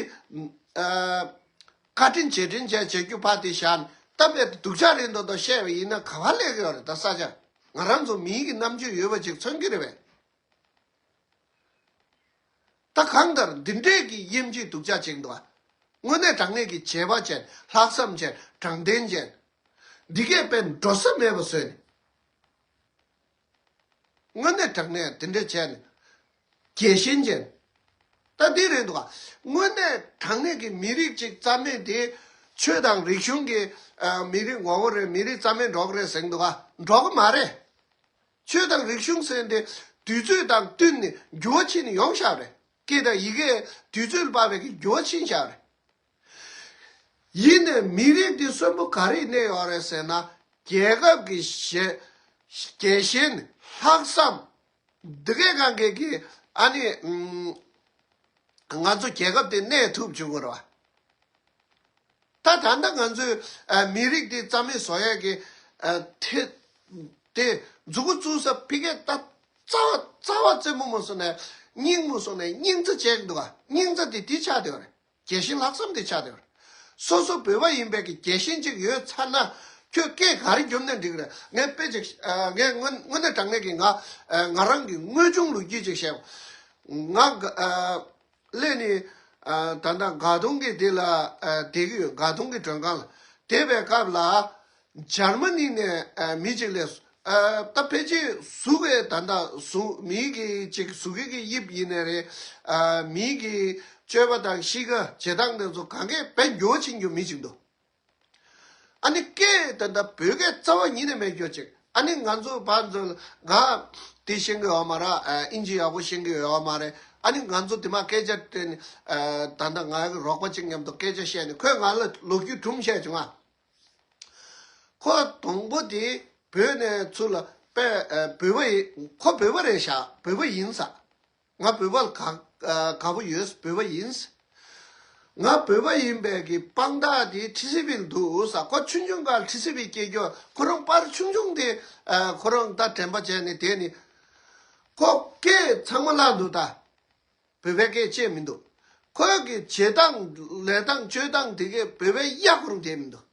ཨ་བཀའ་དྲིན་རྗེས་དྲན་བྱས་བྱེད་རྒྱུ་ཕར་དེ་བཞག་ནས། ད་རྦད་དེ་སྡུག་ཅག་རེད་མདོག་མདོག་བཤད་པ་ཡིན་ན་ག་པར་སླེབས་ཀྱི་ཡོད་རེད། ད་ས་ཆ་ང་རང་ཚོ་མིའི་གི་རྣམ་དཔྱོད་ཡོད་པ་ཅིག་མཚོན་གྱི་རེད་པས། ད་གང་ལྟར་འདི་འདྲས་ཀྱི་དབྱེ་འབྱེད་སྡུག་ཅག་ཅིག་འདུག་ཨ། དངོས་གནས་དྲང་གནས་ཀྱི་བྱས་པ་ཅན། ལྷག་བསམ་ཅན། དྲང་བདེན་ཅན། འདི་གས་དཔེ་འགྲོ་ས་མེད་པ་བཟོས་ནས། དངོས་གནས་དྲང་གནས་འདི་འདྲས་བྱས་ནས། རྒྱལ་ཞེན་ཅན། ད་འདི་རེད་འདུག་ག། དངོས་གནས་དྲང་གནས་ཀྱི་མི་རིགས་གཅིག་རྩ་མེད་དེ། ཆོས་དང་རིག་གཞུང་གི་ཨ་མི་རིགས་ངོ་བོ་རེད། མི་རིགས་རྩ་མེད་འགྲོ་གི་རེད་ཟེར་འདུག་ག། འགྲོ་གི་མ་རེད། ཆོས་དང་རིག་གཞུང་ཟེར་འདི་དུས་ཚོད་དང་བསྟུན་ནས་འགྱུར་བ་ཕྱིན་ནས་ཡོང་བཞག་རེད། སྐད་དང་ཡི་གེ་དུས་ཚོད་ལ་དཔག་པའི་གི་འགྱུར་བ་ཕྱིན་བཞག་རེད། ཡིན་ནའི་མི་རིགས་འདི་གསོན་པོ་ག་རེ་གནས་ཡོད་རེད་ཟེར་ན། རྒྱལ་ཁབ་ཀྱི་ཞེ་རྒྱལ་ཞེན། ལྷག་བསམ། འདི་གའི་སྒང་གའི་གི་ཨ་ནི་ཨུམ། ང་ཚོ་རྒྱལ་ཁབ་དེ་གནས་ཐུབ་བྱུང་དགོས་རེད་བ། ད་ད་ལྟ་ང་ཚོའི་ཨ་མི་རིགས་དེ་རྩ་མེད་བཟོ་ཡས་ཀྱི་ཨ་དེ་དེ་མཛུ་གུ་བཙུགས་ས་ཕ་གིར་ད་རྩ་བ་རྩ་བ་རྩེ་མོ་མོ་སོང་ནས། སྙིང་མོ་སོང་ནས་སྙིང་རྩ་བྱས་འདུག་ག། སྙིང་རྩ་དེ་དེ་ཆགས་བསྡད་ཡོད་རེད། རྒྱལ་ཞེན་ལྷག་བསམ་དེ་ཆགས་བསྡད་ཡོད་རེད། སོ་སོ་བོད་པ་ཡིན་པའི་གི་རྒྱལ་ཞེན་ཅིག་ཡོད་ཚར་ན། ཁྱོད་སྐད་ག་རེ་རྒྱོབ་ནས་འགྲིག་རེད། ངས་དཔེ་ཅིག་ཨ་ངས་དངོས་དངོས་གནས་དྲང་གནས་ཀྱི་ང་ཨ་ང་རང་གི་དངོས་བྱུང་ལོ་རྒྱུས་ཅིག་བཤད། ང་ག་ཨ་སླེབས་ནས་ཨ་ད་ལྟ་སྒ་དུང་གི་དེ་ལ་ཨ་བསྡད་ཀྱི་ཡོད། སྒ་དུང་གི་མགྲོན་ཁང་ལ་བསྡད་པའི་སྐབས་ལ། འཇར་མ་ནི་ནས་ཨ་མི་གཅིག་སླེབས་སོང་། ཨ་ད་ཕལ་ཆེར་གཟུགས་ཀྱི་ད་ལྟ་གཟུགས་མིའི་གི་ཅིག་གཟུགས་ཀྱི་གི་དབྱིབས་ཡིན་ནའི་རེད། ཨ་མིའི་གི་སྤྱོད་པ་དང་གཤིས་ཀ་བྱེད་སྟངས་དེ་ཚོ་གང་གས་དཔེ་འགྱུར་བ་ཕྱིན་རྒྱུ་མི་གཅིག་འདུག། ཨ་ནི་སྐད་ད་ལྟ་བོད་སྐད་རྩ་བ་ཉིད་ནས་མེད་རྒྱུ་ཅིག། ཨ་ནི་ང་ཚོ་ཕར་ཚུར་ང་དེ་ཤེས་ཀྱི་ཡོད་མ་རེད། ཨ་ཨིན་ཇི་ཡག་པོ་ཤེས་ཀྱི་ཡོད་མ་རེད། ཨ་ནི་ང་ཚོ་དེ་མ་སྐད་ཆ་དྲིས་ནས་ཨ་ད་ལྟ་ང་གི་རོགས་པ་གཅིག་མཉམ་དུ་སྐད་ཆ་བཤད་ནས་ཁོས་ང་ལ་ལོ་རྒྱུས་དུམ་བཤད་བྱུང་ང་། ཁོ་དང་པོ་དེ་བོད་ནས་ཚུར་ལ་པས་ཨ་བོད་པ་ཡིན། ཁོ་བོད་པ་རེད་ཤག། བོད་པ་ཡིན་ས། ང་བོད་པ་ལ་དགའ་ཨ་དགའ་པོ་ཡོད། བོད་པ་ཡིན། ང་བོད་པ་ཡིན་པའི་གི་དཔང་རྟགས་དེ་ཊི་སི་ཝི་ལ་འདུག་ས། ཁོ་ཆུང་ཆུང་སྒང་ཊི་སི་ཝི་སྐྱེས་རྒྱུ། ཁོ་རང་པར་ཆུང་ཆུང་དེ་ཨ་ཁོ་རང་ད་དྲན་པ་བྱས་ནས་དེ་ནི། ཁོ་སྐད་ཚང་མ་བརླག་འདུག་ད། བོད་པའི་སྐད་བཅད་མི་འདུག། ཁོའི་གི་བྱེད་སྟངས་ལས་སྟངས་སྤྱོད་སྟངས་དེ་གས་བོད་པའི་གཡག་ཁོ་རང་དེ་མི་འདུག།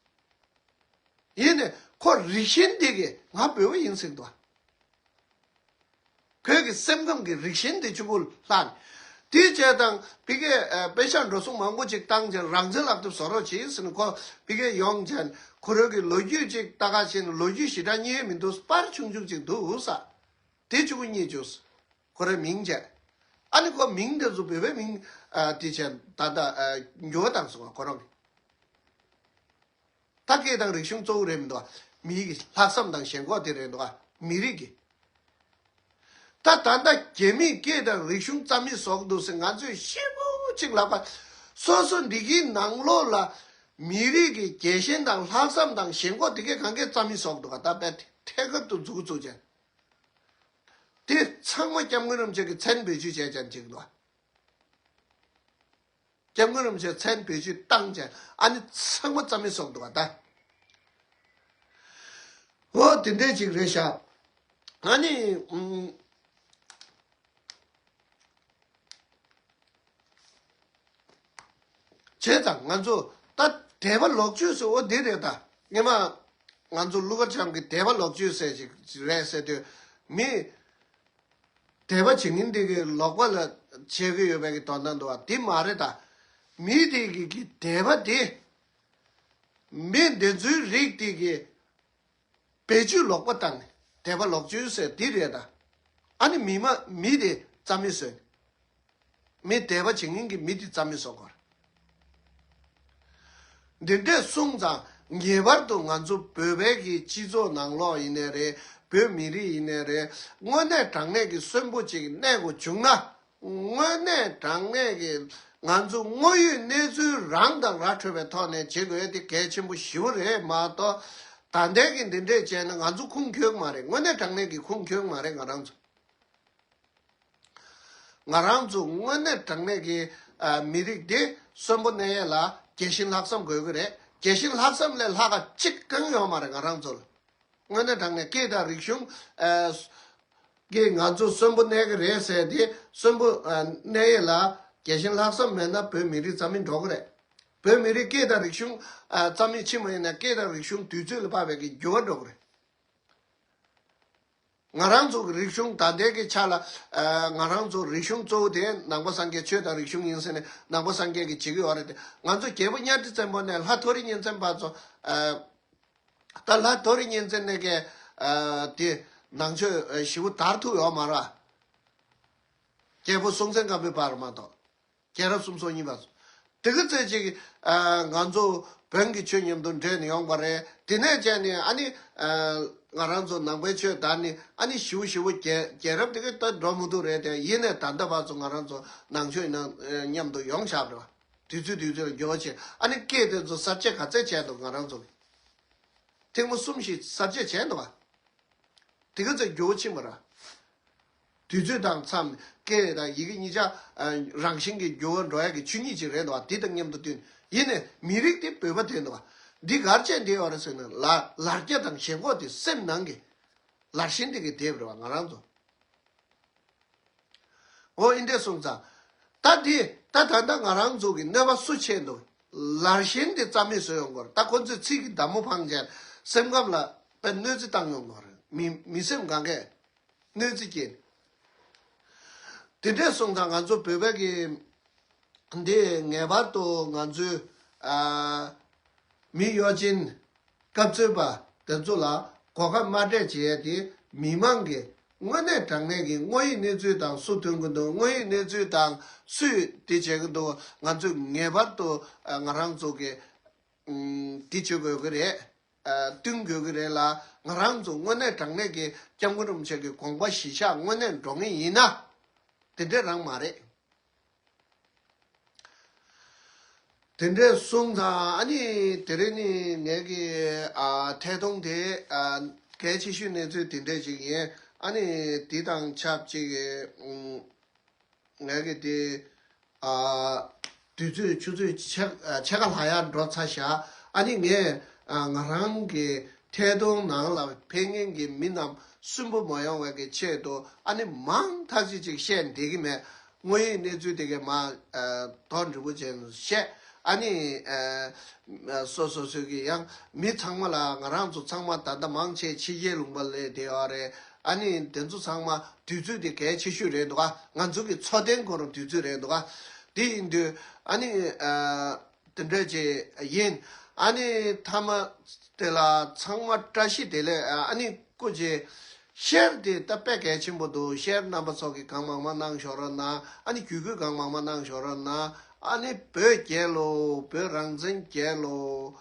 ཡིན་ནས་ཁོ་རིགས་ཞེན་དེ་གས་ང་བོད་པ་ཡིན་ཟེར་འདུག། ཁོའི་གི་སེམས་ཁམས་ཀྱི་རིགས་ཞེན་དེ་ཆུང་ཀུ་ལྷག་ནས། དེའི་བྱས་སྟངས་ཕ་གིའི་ཨ་པེ་ཤག་འགྲོ་སོང་མང་པོ་ཅིག་བཏང་བྱས་རང་བཙན་ལག་དེབ་བཟོ་རོགས་བྱེད་ཟེར་ནས་ཁོ་ཕ་གིར་ཡོང་བྱས་ཁོ་རང་གི་ལོ་རྒྱུས་ཅིག་ལྟ་ག་བྱས་ནས་ལོ་རྒྱུས་ཞེ་དྲག་རྙེད་མི་འདུག། པར་ཆུང་ཆུང་ཅིག་འདུག་ས། དེ་ཆུང་ཀུ་རྙེད་བྱུང་། ཁོ་རའི་མིང་བྱས། ཨ་ནི་ཁོ་མིང་དེ་ཚོ་བོད་པའི་མིང་ཨ་དེ་བྱས་ད་ལྟ་ཨ་འགྱུར་བ་བཏང་སོང་བ་ཁོ་རང་གིས། ད་སྐད་དང་རིག་གཞུང་གཙོ་བོ་རེད་མི་འདུག་ག། མིའི་གི་ལྷག་བསམ་དང་ཞེན་ཁོག་དེ་རེད་འདུག་ག། མི་རིགས་ཀྱི། ད་ད་ལྟ་རྒྱ་མིས་སྐད་དང་རིག་གཞུང་རྩ་མེད་བཟོ་གི་འདུག་ཟེར་ང་ཚོས་ཤེས་པོ་ཅིག་ལབ་པ། སོ་སོ་འདི་གི་ནང་ལོགས་ལ་མི་རིགས་ཀྱི་རྒྱལ་ཞེན་དང་ལྷག་བསམ་དང་ཞེན་ཁོག་དེ་གས་གང་གས་རྩ་མེད་བཟོ་གི་འདུག་ག། ད་དཔེ་ཐད་ཀར་དུ་མཛུབ་གུ་བཙུགས་བྱས། དེ་ཚང་མ་སྐྱབས་མགོན་རིན་པོ་ཆེ་གི་མཚན་བེད་སྤྱོད་བྱས་ཀྱང་འགྲིག་འདུག། སྐྱབས་མགོན་རིན་པོ་ཆེ་མཚན་བེད་སྤྱོད་བཏང་ཀྱང་ཨ་ནི་ཚང་མ་རྩ་མེད་བཟོ་འདུག་ག་ད། འོ་དེ་འདྲས་ཅིག་རེད་ཤག། ཨ་ནི་ཨུམ། བྱས་ཙང་ང་ཚོ་ད་དད་པ་ལོག་སྤྱོད་ཟེར་འོ་འདི་རེད་ད། སྔོན་མ་ང་ཚོ་ཀླུ་མཁར་བྱམས་ཀྱིས་དད་པ་ལོག་སྤྱོད་ཟེར་ཅིག་རེད་ཟེར་དུས་མི་དད་པ་བྱེད་མཁན་དེ་གི་ལོག་པ་ལ་བྱེད་ཀྱི་ཡོད་པའི་གི་དོན་དག་འདུག་བ། དེ་མ་རེད་ད། མི་དེ་གི་གི་དད་པ་དེ་མི་འདི་ཚོའི་རིགས་དེ་གི་བེད་སྤྱོད་ལོག་པ་བཏང་ནས་དད་པ་ལོག་སྤྱོད་ཟེར་འདི་རེད་ད། ཨ་ནི་མི་མ་མི་དེ་རྩ་མེད་བཟོས། མི་དད་པ་བྱེད་མཁན་གྱི་མི་དེ་རྩ་མེད་བཟོ་དགོས། འདི་འདྲས་གསུངས་ཙང་ངེས་པར་དུ་ང་ཚོ་བོད་པའི་གི་སྤྱི་ཚོགས་ནང་ལོགས་ཡིན་ནའི་རེད། བོད་མི་རིགས་ཡིན་ནའི་རེད། དངོས་གནས་དྲང་གནས་ཀྱི་གསོན་པོ་ཅིག་གནས་དགོས་བྱུང་ན། དངོས་གནས་དྲང་གནས་ཀྱི་ང་ཚོ་དངོས་ཡོད་གནས་ཚུལ་རང་དང་ར་འཕྲོད་པའི་ཐོག་ནས་བྱེད་དགོས་དེ་གལ་ཆེན་པོ་ཞེ་པོ་རེད་མ་གཏོགས། ད་ལྟའི་གི་འདི་འདྲས་བྱས་ན་ང་ཚོ་ཁུངས་འཁྱོལ་གི་མ་རེད། དངོས་གནས་དྲང་གནས་ཀྱི་ཁུངས་འཁྱོལ་གི་མ་རེད་ང་རང་ཚོ། ང་རང་ཚོ་དངོས་གནས་དྲང་གནས་ཀྱི་ ཨ་མི་རིགས་དེ་གསོན་པོ་གནས་ཡས་ལ་རྒྱལ་ཞེན་ལྷག་བསམ་དགོས་ཀྱི་རེད། རྒྱལ་ཞེན་ལྷག་བསམ་ལས་ལྷག་ག་གཅིག་ཀྱང་ཡོད་མ་རེད། ང་རང་ཚོ་ལ་དངོས་གནས་དྲང་གནས་སྐད་དང་རིག་གཞུང་ཨ་གིས་ང་ཚོ་གསོན་པོ་གནས་ཀྱི་རེད་ཟེར་དེ། གསོན་པོ་ཨ་གནས་ཡས་ལ་རྒྱལ་ཞེན་ལྷག་བསམ་མེད་ན་བོད་མི་རིགས་རྩ་མེད་འགྲོ་གི་རེད། བོད་མི་རིགས་སྐད་དང་རིག་གཞུང་ཨ་རྩ་མེད་ཕྱིན་པ་ཡིན་ན་སྐད་དང་རིག་གཞུང་དུས་ཚོད་ལ་དཔག་པའི་གི་འགྱུར་བ་འགྲོ་གི་རེད། ང་རང་ཚོ་གི་རིག་གཞུང་ད་ལྟའི་གི་ཆ་ལ་ཨ་ང་རང་ཚོ་རིག་གཞུང་གཙོ་བོ་དེ་ནང་པ་སངས་རྒྱས་ཆོས་དང་རིག་གཞུང་ཡིན་ཟེར་ནས་ནང་པ་སངས་རྒྱས་ཀྱིས་བྱེད་ཀྱི་ཡོད་རེད་དེ། ང་ཚོ་རྒྱལ་པོ་གཉའ་ཁྲི་བཙན་པོ་ནས་ལྷ་མཐོ་རིས་གཉན་བཙན་བར་ཚོ་ཨ་ད་ལྷ་མཐོ་རིས་གཉན་བཙན་ནས་ཀྱི་ཨ་དེ་ནང་ཆོས་ཨ་ཞེ་པོ་དར་ཐུབ་ཡོད་མ་རེད། རྒྱལ་པོ་སྲོང་བཙན་སྒམ་པོའི་བར་མ་གཏོགས། རྒྱལ་རབས་སུམ་ཅུ་སོ་གཉིས་པ་སོ། དེ་ག་ཚོད་ཅིག་ཨ་ང་ཚོ་བོན་གྱི་ཆོས་མཉམ་དུ་འདྲེས་ནས་ཡོང་པ་རེད། དེ་ནས་བྱས་ནས་ཨ་ནི་ཨ་ང་རང་ཚོ་ནང་པའི་ཆོས་དར་ནས་ཨ་ནི་ཞེ་པོ་ཞེ་པོ་རྒྱལ་རྒྱལ་རབས་དེ་ག་ད་འགྲོ་མི་ཐུབ་རེད་དེ། ཡིན་ནས་ད་ལྟ་བར་ཚོ་ང་རང་ཚོ་ནང་ཆོས་ནང་ཨ་མཉམ་དུ་ཡོང་བཞག་རེད་བ། དུས་ཚོད་དུས་ཚོད་ལ་འགྱུར་བ་ཕྱིན། ཨ་ནི་སྐད་དེ་ཚོ་གསར་བརྗེ་ག་ཚད་བྱས་འདུག་ང་རང་ཚོ་གི་ཐེངས་མ་གསུམ་ཞིག་གསར་བརྗེ་བྱས་འདུག་བ། དེ་ག་ཚོད་འགྱུར་བ་ཕྱིན་པ་རེད། དུས་ཚོད་དང་མཚམས། སྐད་དང་ཡི་གེ་གཉིས་ཆ་ཨ་རང་བཞིན་གྱིས་འགྱུར་བ་འགྲོ་ཡག་གི་ཆོས་ཉིད་ཅིག་རེད་འདུག་བ། དེ་དང་མཉམ་དུ་བསྟུན། ཡིན་ནའི་མི་རིགས་དེ་བོད་པ་དེ་འདུག་བ། འདི་གར་བྱས་བསྡད་ཡོད་རེད་ཟེར་ན། ལ་ལར་རྒྱ་དང་ཞེན་ཁོག་དེ་སེམས་ནང་གི་ལར་ཞེན་དེ་གི་དེབ་རེད་བ། ང་རང་ཚོ། འོ་ཨིན་འདྲས་སོང་ཙང་། ད་འདི་ད་ད་ལྟ་ང་རང་ཚོ་གི་གནོད་པ་སུ་བྱས་འདུག་ལར་ཞེན་དེ་རྩ་མེད་བཟོས་ཡོང་གི་རེད། ད་ཁོ་ཚོས་ཚིག་གི་མདའ་མོ་འཕངས་བྱས་སེམས་ཁམས་ལ་དཔེ་གནོད་འཚེ་བཏང་ཡོང་གི་རེད། མི་མི་སེམས་གང་གས་གནོད་འཚེ་སྐྱེལ། དེ་འདྲས་སོང་ཙང་ང་ཚོ་བོད་པ་གི་འདི་ངེས་པར་དུ་ང་ཚོའི་ཨ་མི་གཡོ་ཅན་སྐབས་འཚོལ་བ་དེ་ཚོ་ལ་གོ་སྐབས་དམའ་འབེབས་བྱེད་ཡས་དེ། མི་མང་གི་དངོས་གནས་དྲང་གནས་ཀྱི་དངོས་ཡོད་གནས་ཚུལ་དང་སུ་མཐུན་གྱི་འདུག་དངོས་ཡོད་གནས་ཚུལ་དང་སུས་དེ་བྱེད་ཀྱི་འདུག་ང་ཚོས་ངེས་པར་དུ་ཨ་ང་རང་ཚོ་གི་ཨམ་དེ་བྱེད་དགོས་ཀྱི་རེད། ཨ་བསྟུན་དགོས་ཀྱི་རེད་ལ། ང་རང་ཚོ་དངོས་གནས་དྲང་གནས་ཀྱི་སྐྱབས་མགོན་རིན་པོ་ཆེ་གི་དགོངས་པ་གཞིར་བཞག་དངོས་གནས་འགྲོ་ངེས་ཡིན་ན། དེ་འདྲས་རང་མ་རེད། དེ་འདྲས་སོང་ཙང་ཨ་ནི་དེ་རིང་ནི་ངེད་ཀྱི་ཨ་ཐད་གཏོང་དེ་ཨ་གལ་ཆེ་ཤོས་གནས་ཚུལ་དེ་འདྲས་ཅིག་ཡིན། ཨ་ནི་དེ་དང་ཆབས་ཅིག་ཨུམ་ངེད་ཀྱི་དེ་ཨ་དུས་ཚོད་ཆུ་ཚོད་ཕྱེད་ཨ་ཕྱེད་ཀ་ལྷག་ཡར་འགྲོ་ཚར་ཤག་ཨ་ནི་ངས་ཨ་ང་རང་གི་ཐད་གཏོང་ནང་ལ་ཕེབས་མཁན་གྱི་མི་རྣམས་སུན་པོ་མ་ཡོང་བའི་གི་ཆེད་དུ་ཨ་ནི་མང་ཐག་ཆོད་ཅིག་བཤད་བསྡད་ཀྱི་མེད། དངོས་ཡོད་གནས་ཚུལ་དེ་གའི་མ་ཨ་དོན་འགྲུབ་པོ་བྱས་ནས་བཤད། ཨ་ནི་ཨ་སོ་སོ་སོ་གི་ཡང་མི་ཚང་མ་ལ། ང་རང་ཚོ་ཚང་མ་ད་ལྟ་མང་ཆེ་ཕྱི་རྒྱལ་ལུང་པ་ལ་བསྡད་ཡོད་རེད། ཨ་ནི་དེ་ཚོ་ཚང་མ་དུས་ཚོད་དེ་གལ་ཆེ་ཤོས་རེད་འདུག་ག་ང་ཚོ་གི་འཚོ་རྟེན་ཁོ་རང་དུས་ཚོད་རེད་འདུག་ག་དེ་ཡིན་དུས་ཨ་ནི་ཨ་དེ་འདྲ་ཅིག་ཡིན། ཨ་ནི་མཐའ་མ་དེ་ལ་ཚང་མ་བཀྲ་ཤིས་བདེ་ལེགས། ཨ་ནི་སྐུ་མཁྱེན། ཤེར་དེ་ད་དཔེ་གལ་ཆེན་པོ་འདུག་ཤེར་རྣམ་པ་ཚོ་གིས་གང་མང་མང་གནང་ཤོག་རོགས་གནང་། ཨ་ནི་བརྒྱུད་སྐུལ་གང་མང་མང་གནང་ཤོག་རོགས་གནང་། ཨ་ནི་བོད་རྒྱལ་ལོ། བོད་རང་བཙན་རྒྱལ་ལོ།